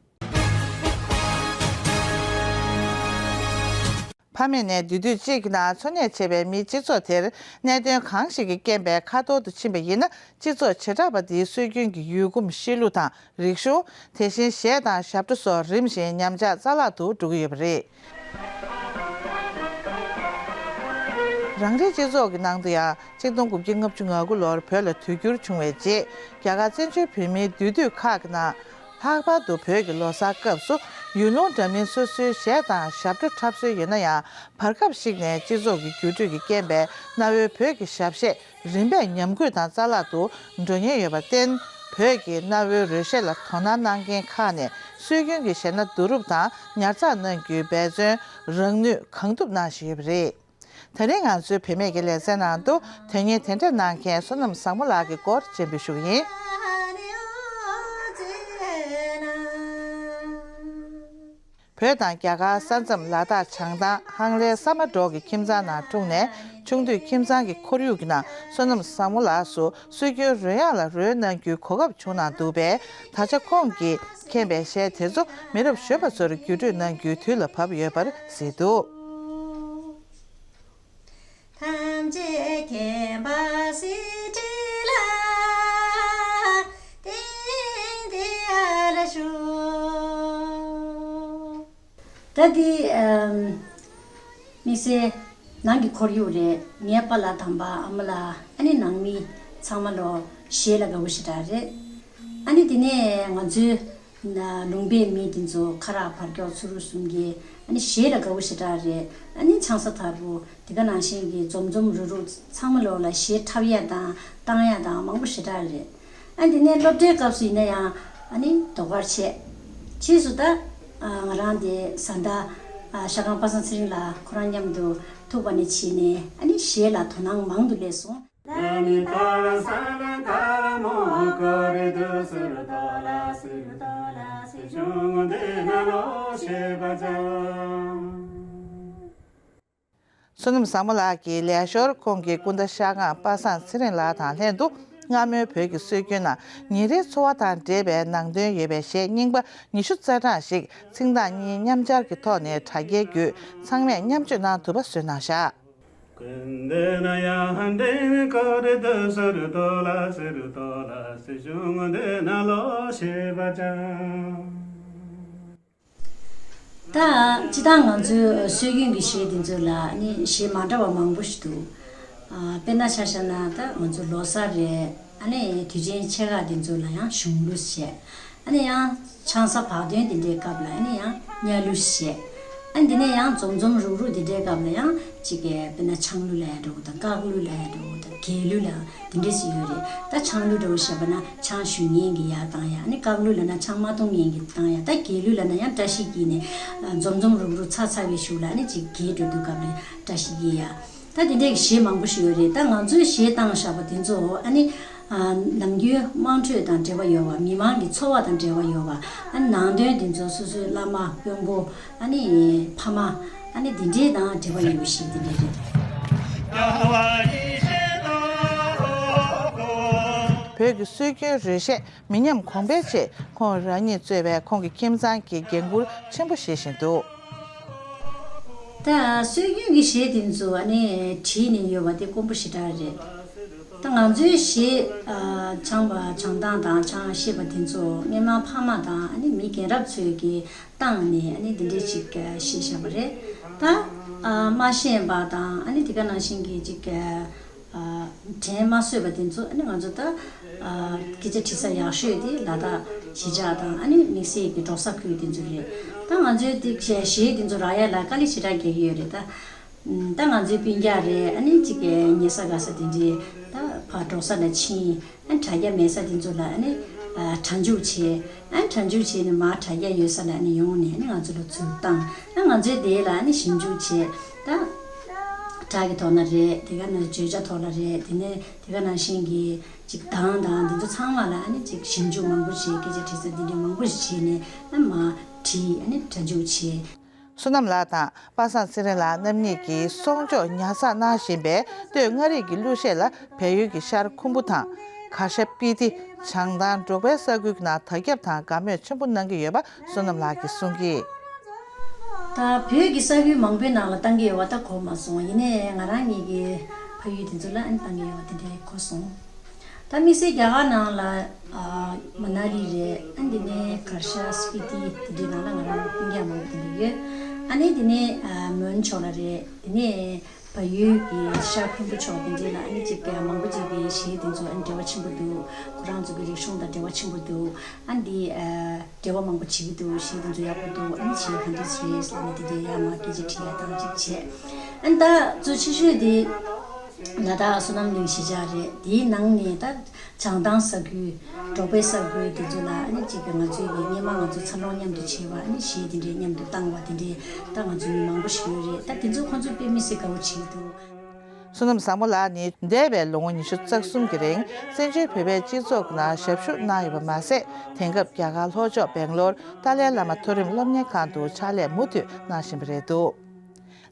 ཕ་མེས་ནས་དུས་དུས་གཅིག་གི་ནང་འཚོ་གནས་བྱེད་པའི་མིའི་སྤྱི་ཚོགས་དེར་གནད་དོན་གང་ཞིག་གིས་རྐྱེན་པས་ཁ་འཐོར་དུ་ཕྱིན་པ་ཡིན་ན། སྤྱི་ཚོགས་བྱེ་བྲག་པ་འདིའི་སྲོལ་རྒྱུན་གྱི་ཡུལ་གོམས་གཤིས་ལུགས་དང་། རིག་གཞུང་། དེ་བཞིན་གཞས་དང་ཞབས་བྲོ་སོགས་རིམ་བཞིན་ཉམས་ཆག་རྩ་བརླག་ཏུ་འགྲོ་གི་ཡོད་པ་རེད། རང་རེའི་སྤྱི་ཚོགས་ཀྱི་ནང་དུ་ཡང་ཆིག་སྟོང་དགུ་བརྒྱ་ལྔ་བཅུ་ང་དགུ་ལོར་བོད་ལ་དུས་འགྱུར་བྱུང་བའི་རྗེས། རྒྱ་གར་བཙན་བྱོལ་བོད་མིའི་འདུས་སྡོད་ཁག་གི་ནང་། ལྷག་པར་དུ་བོད་ཀྱི་ལོ་གསར་སྐབས་སུ་ཡུལ་ལུང་འདྲ་མིན་སོ་སོའི་གཞས་དང་ཞབས་བྲོ་འཁྲབ་སྲོལ་ཡོད་ན་ཡང་། བར་སྐབས་ཤིག་ནས་སྤྱི་ཚོགས་ཀྱི་འགྱུར་འགྲོས་ཀྱི་རྐྱེན་པས་གནའ་བོའི་བོད་ཀྱི་ཞབས་གཞས་རིམ་པས་ཉམས་རྒུད་དང་རྩ་བརླག་ཏུ་འགྲོ་ཉེན་ཡོད་པར་བརྟེན། བོད་ཀྱི་གནའ་བོའི་རོལ་གཞས་ལ་དོ་སྣང་གནང་མཁན་ཁག་ནས་སྲོལ་རྒྱུན་གྱི་གཞས་སྣ་བསྡུ་རུབ་དང་ཉར་ཚགས་གནང་རྒྱུའི་འབད་བརྩོན་རང་ནུས་གང་ཐུབ་གནང་བཞིན་ཡོད་པ་རེད། ད་རིང་ང་ཚོའི་བུད་མེད་ཀྱི་ལེ་ཚན་ནང་དུ་དོན་གཉེར་དེ་འདྲ་གནང་མཁན་བསོད་ནམས་བཟང་མོ་ལགས་ཀྱི་སྐོར་སྤྱན་འབུལ་ཞུ་གི་ཡིན། བོད་དང་རྒྱ་གར་ས་མཚམས་ལ་དྭགས་བྱང་ཐང་ཧང་ལེ་ས་མ་འབྲོག་གི་ཁྱིམ་ཚང་ནང་འཁྲུངས་ནས། ཆུང་དུས་ཁྱིམ་ཚང་གི་ཁོར་ཡུག་གི་ནང་བསོད་ནམས་བཟང་མོ་ལགས་སུ་སྲོལ་རྒྱུན་རོལ་དབྱངས་ལ་རོལ་གནང་རྒྱུའི་གོ་སྐབས་བྱུང་གནང་འདུག་པས། ད་ཆ་ཁོང་གིས་མཁྱེན་པའི་གཞས་དེ་ཚོ་མི་རབས་གཞོན་པ་ཚོར་བརྒྱུད་སྤྲོད་གནང་རྒྱུའི་དུས་ལ་བབ་ཡོད་པར་གཟིགས་འདུག། ཐམས་ཅད་མཁྱེན་པ་སྲིད་ཁྲི་ལ་བརྟན་བརྟན་ལ་བཞུགས། ད་འདི་ཨམ་དམིགས་བསལ་ནང་གི་ཁོར་ཡུག་རེད། ངའི་པཱ་ལགས་དམ་པ་ཨ་མ་ལགས། ཨ་ནི་ནང་མི་ཚང་མ་ལོ་གཞས་ལ་དགའ་པོ་ཞེ་དྲག་རེད། ཨ་ནི་དེ་ནས་ང་ཚོའི་ན་ལུང་པའི་མི་དེ་ཚོ་ཁ་རག་བར་སྐྱོག་ཚུ་རུ་གསུམ་གྱི་ཨ་ནི་གཞས་ལ་དགའ་པོ་ཞེ་དྲག་རེད། ཨ་ནི་ཆང་ས་དར་པོ་དེ་ག་ནང་བཞིན་གྱི་འཛོམས་འཛོམས་རུག་རུག་ཚང་མ་ལོ་ལ་གཞས་འཁྲབ་ཡ་དང་བཏང་ཡ་དང་མང་པོ་ཞེ་དྲག་རེད། ཨ་འདི་ནས་སློབ་གྲྭའི་སྐབས་སུ་ཡིན་ན་ཡང་ཨ་ནི་དོ་ཁུར་བྱས། ཕྱིས་སུ་ད་ང་རང་དེ་བཟའ་ཟླ་ཤ་སྒང་པ་སངས་ཚེ་རིང་ལགས་ཁོ་རང་མཉམ་དུ་ཐུག་པ་ནས་བྱས་ནས་ཨ་ནི་གཞས་ལ་དོ་སྣང་མང་དུ་སླེབས་སོང་། བསོད་ནམས་བཟང་མོ་ལགས་ཀྱི་ལས་ཞོར་ཁོང་གི་སྐུ་ཟླ་ཤ་སྒང་པ་སངས་ཚེ་རིང་ལགས་དང་ལྷན་དུ། སྔ་མོའི་བོད་ཀྱི་སྲོལ་རྒྱུན་ནང་ཉིན་རེའི་འཚོ་བ་དང་འབྲེལ་བའི་ནང་དོན་ཡོད་པའི་གཞས་རྙིང་པ་ཉི་ཤུ་རྩ་གྲངས་ཤིག་ཚིག་མདངས་གཉིས་མཉམ་སྦྱར་གྱི་ཐོག་ནས་དྲ་རྒྱའི་བརྒྱུད་ཚང་མས་མཉམ་སྤྱོད་གནང་ཐུབ་པ་བཟོས་གནང་བཞག། ད་སྤྱིར་བཏང་ང་ཚོའི་སྲོལ་རྒྱུན་གྱི་གཞས་འདི་ཚོ་ལ་ནི་གཞས་མ་འདྲ་བ་མང་པོ་ཞིག་འདུག། ཨ་དཔེར་ན་ཆ་བཞག་ན་ད་ང་ཚོ་ལོ་གསར་རེད། ཨ་ནི་དུས་ཆེན་ཆེ་ཁག་འདི་ཚོ་ལ་ཡང་གཞུང་གླུ་བཤད། ཨ་ནི་ཡང་ཆང་ས་བག་སྟོན་འདི་འདྲའི་སྐབས་ལ་ཨ་ནི་ཡང་གཉའ་གླུ་བཤད། ཨ་འདི་ནས་ཡང་འཛོམས་འཛོམས་རུག་རུག་འདི་འདྲའི་སྐབས་ལ་ཡང་ཅིག་གི་དཔེར་ན་ཆང་གླུ་ལ་ཡ་འགྲོ་དང་། རྐག་གླུ་ལ་ཡ་འགྲོ་དང་། རྒྱལ་གླུ་ལ་འདི་འདྲས་ཞིག་ཡོད་རེད། ད་ཆང་གླུ་འདྲ་བོ་བཤད་པ་ན་ཆང་ཞུ་མཁན་གྱི་ཡར་བཏང་ཡ། ཨ་ནི་རྐག་གླུ་ལབ་ན་ཆང་མ་འཐུང་མཁན་གྱི་བཏང་ཡ། ད་རྒྱལ་གླུ་ལབ་ན་ཡང་བཀྲ་ཤིས་འཁྱིལ་ནས་འཛོམས་འཛོམས་རུག་རུག་ཚ་ཚ་བའི་གཞུག་ལ་ཨ་ནི་ཅིག་རྒྱལ་འགྲོ་དུས་སྐབས་ལ་བཀྲ་ཤིས་འཁྱིལ་ཡ། ད་དེ་འདྲའི་གཞས་མང་པོ་ཞིག་ཡོད་རེད། ད་ང་ཚོའི་གཞས་བཏང་བཞག་པ་དེ་ཚོ་ཨ་ནི་ནམ་རྒྱུན་དམངས་ཁྲོད་དང་འབྲེལ་བ་ཡོད་པ། མི་མང་གི་འཚོ་བ་དང་འབྲེལ་བ་ཡོད་པ། ཨ་ནི་ནང་དོན་དེ་ཚོ་སོ་སོའི་བླ་མ་དཔོན་པོ། ཨ་ནི་ཕ་མ། ཨ་ནི་འདི་འདྲའི་དང་འབྲེལ་བ་ཡོད་པ་ཞིག་འདི་འདྲ་རེད། བོད་ཀྱི་སྲོལ་རྒྱུན་རོལ་གཞས་མི་ཉམས་གོང་འཕེལ་ཆེད་ཁོང་རང་ཉིད་གཙོས་པའི་ཁོང་གི་ཁྱིམ་ཚང་གིས་འགན་འཁུར་ཆེན་པོ་བཞེས་བཞིན་འདུག། ད་སྲོལ་རྒྱུན་གྱི་གཞས་དེ་ཚོ་ཨ་ནི་བྲིས་ནས་ཡོད་པ་དེ་དཀོན་པོ་ཞེ་དྲག་རེད། ད་ང་ཚོའི་གཞས་ཨ་སྦྱངས་པ་སྦྱང་སྟངས་དང་སྦྱང་ཤེས་པ་དེ་ཚོ་སྔོན་མ་ཕ་མ་དང་ཨ་ནི་མི་རྒན་རབས་ཚོས་ཀྱིས་བཏང་ནས་ཨ་ནི་འདི་འདྲས་ཅིག་ཨ་ཤེས་བཞག་པ་རེད། ད་ཨ་མ་ཤེས་པ་དང་ཨ་ནི་དེ་ག་ནང་བཞིན་གྱི་ཅིག་ཨ་དྲན་མ་སོས་པ་དེ་ཚོ་ཨ་ནི་ང་ཚོ་ད་ཨ་སྐད་ཆ་དྲི་ས་ཡག་ཤོས་དེ་ལ་དྭགས་གཞིས་ཆགས་དང་ཨ་ནི་དམིགས་བསལ་གྱི་འབྲོག་ས་ཁུལ་དེ་ཚོ་རེད། ད་ང་ཚོའི་དེ་གཞས་གཞས་དེ་ཚོ་རག་ཡ་ལ་དཀའ་ལས་ཞེ་དྲག་རྒྱག་གི་ཡོད་རེད་ད། ད་ང་ཚོའི་སྤུན་ཀྱག་རེད། ཨ་ནི་གཅིག་གི་ཉལ་ས་ག་ས་དེ་འདྲའི་ད་ཕར་འབྲོག་ས་ལ་ཕྱིན། ཨ་ནི་དྲ་རྒྱ་མེད་ས་དེ་ཚོ་ལ་ཨ་ནི་ཨ་གྲ་འཇུག་བྱས། ཨ་ནི་གྲ་འཇུག་བྱས་ནས་མར་དྲ་རྒྱ་ཡོད་ས་ལ་ཨ་ནི་ཡོང་ནས་ཨ་ནི་ང་ཚོ་ལ་ཚུར་བཏང་། ཨ་ང་ཚོའི་དེ་ལ་ཨ་ནི་ཞིབ་འཇུག་བྱས། ད་སྒྲ་གི་ཐོག་ན་རེད། དེ་ག་ནང་བརྗོད་བྱ་ཐོག་ལ་རེད། དེ་ནས་དེ་ག་ནང་བཞིན་གྱི་ཅིག་གདངས་དང་དེ་ཚོ་ཚང་མ་ལ་ཨ་ནི་ཅིག་ཞིབ་འཇུག་མང་པོ་བྱས། སྐད་ཆ་དྲི་ས་འདི་འདྲ་མང་པོ་ཞིག་བྱས་ནས་ཨ་མར་བྲིས། ཨ་ནི་གྲ་འཇུག་བྱས། བསོད་ནམས་ལགས་དང་པ་སངས་ཚེ་རིང་ལགས་རྣམ་གཉིས་ཀྱིས་གསོག་འཇོག་ཉར་ཚགས་གནང་བཞིན་པའི་སྟོད་མངའ་རིས་ཀྱི་གླུ་གཞས་ལ་བལ་ཡུལ་གྱི་ཤར་ཁུམ་བུ་དང་། གར་ཞ་སྤི་ཏི། བྱང་ཐང་འབྲོག་པའི་ས་ཁུལ་གྱི་ནང་དར་ཁྱབ་དང་དགའ་མོས་ཆེན་པོ་གནང་གི་ཡོད་པ་བསོད་ནམས་ལགས་ཀྱིས་གསུང་གིས། ད་བོད་ཀྱི་ས་ཁུལ་མང་པོའི་ནང་ལ་བཏང་གི་ཡོད་པ་ད་གོ་མ་སོང་། ཡིན་ནའི་ང་རང་ཉིད་ཀྱི་ཕ་ཡུལ་དེ་ཚོ་ལ་ཨ་ནི་བཏང་གི་ཡོད་པ་དེ་འདྲའི་གོ་སོང་། ད་དམིགས་བསལ་རྒྱ་གར་ནང་ལ་ཨ་མ་ན་ལི་རེད། ཨ་འདི་ནས་གར་ཞ་སྤི་ཏི་དེ་འདྲའི་ནང་ལ་ང་རང་སྤུན་ཀྱག་མང་པོ་དེ་འདྲ་ཡོད། ཨ་ནི་དེ་ནས་ཨ་མོན་ཕྱོགས་ལ་རེད། དེ་ནས་ བལ་ཡུལ་གྱི་ཤར་ཁུན་པུ་ཕྱོགས་དེ་འདྲའི་ལ་ཨ་ནི་ཅིག་མང་པོ་ཅིག་གི་གཞས་དེ་ཚོ་ཨ་ནི་འབྲེལ་བ་ཆེན་པོ་འདུག་ཁོ་རང་ཚོ་གི་རིག་གཞུང་དང་འབྲེལ་བ་ཆེན་པོ་འདུག་ཨ་འདི་ཨ་འབྲེལ་བ་མང་པོ་བྱེད་ཀྱི་འདུག་གཞས་དེ་ཚོ་ཡག་པོ་འདུག་ཨ་ནི་གཞས་ག་འདྲས་རེད་ལབ་ནས་དེ་འདྲའི་ཡར་མར་སྐད་ཆ་དྲི་ཡ་དང་ཅིག་བྱས། ཨ་ནི་ད་གཙོ་ཆེ་ཤོས་དེ་ལ་དྭགས་བསོད་ནམས་གླིང་གཞིས་ཆགས་རེད། དེའི་ནང་ནས་ད་བྱང་ཐང་ས་ཁུལ། འབྲོག་པའི་ས་ཁུལ་དེ་ཚོ་ལ་ཨ་ནི་གཅིག་གི་ང་ཚོའི་གི་སྔོན་མ་ང་ཚོ་འཚར་ལོངས་མཉམ་དུ་བྱས་པ། ཨ་ནི་གཞས་དེ་འདྲའི་མཉམ་དུ་བཏང་བ་དེ་འདྲའི་ད་ང་ཚོ་མི་མང་པོ་ཞིག་ཡོད་རེད། ད་དེ་ཚོ་ཁོང་ཚོ་དཔེ་མི་སྲིད་དགའ་བོ་བྱེད་ཀྱི་འདུག་བསོད་ནམས་བཟང་མོ་ལགས་ནི་འདས་པའི་ལོ་ངོ་ཉི་ཤུ་རྩ་གསུམ་གྱི་རིང་བཙན་བྱོལ་བོད་པའི་སྤྱི་ཚོགས་ནང་ཞབས་ཞུ་གནང་ཡོད་པ་མ་ཟད། དེང་སྐབས་རྒྱ་གར་ལྷོ་ཕྱོགས་སྦེང་ལོར་ཏཱ་ལའི་བླ་མ་མཐོ་རིམ་སློབ་གཉེར་ཁང་དུ་ཕྱག་ལས་མུ་མཐུད་གནང་བཞིན་པ་རེད་འདུག་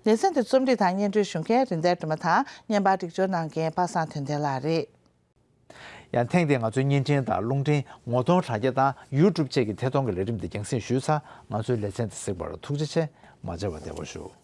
ལེ་ཚན་དེ་རྩོམ་སྒྲིག་དང་སྙན་སྒྲོན་ཞུ་མཁན་རིན་ལྡན་སྒྲོལ་མ་དང་། བརྙན་པར་སྒྲིག་སྦྱོར་གནང་མཁན་པ་སངས་དོན་ལྡན་ལགས་རེད། ཡང་ཐེངས་འདིའི་ང་ཚོའི་བརྙན་འཕྲིན་དང་རླུང་འཕྲིན་ངོ་གདོང་དྲ་རྒྱ་དང་ཡུ་ཊུབ་བཅས་ཀྱི་ཐད་གཏོང་གི་ལས་རིམ་འདི་རྒྱང་སྲིང་ཞུས་ཚར། ང་ཚོའི་ལེ་ཚན་འདི་གཟིགས་པར་ཐུགས་རྗེ་ཆེ། མ་མཇལ་བར་བདེ་པོ་བཞུགས།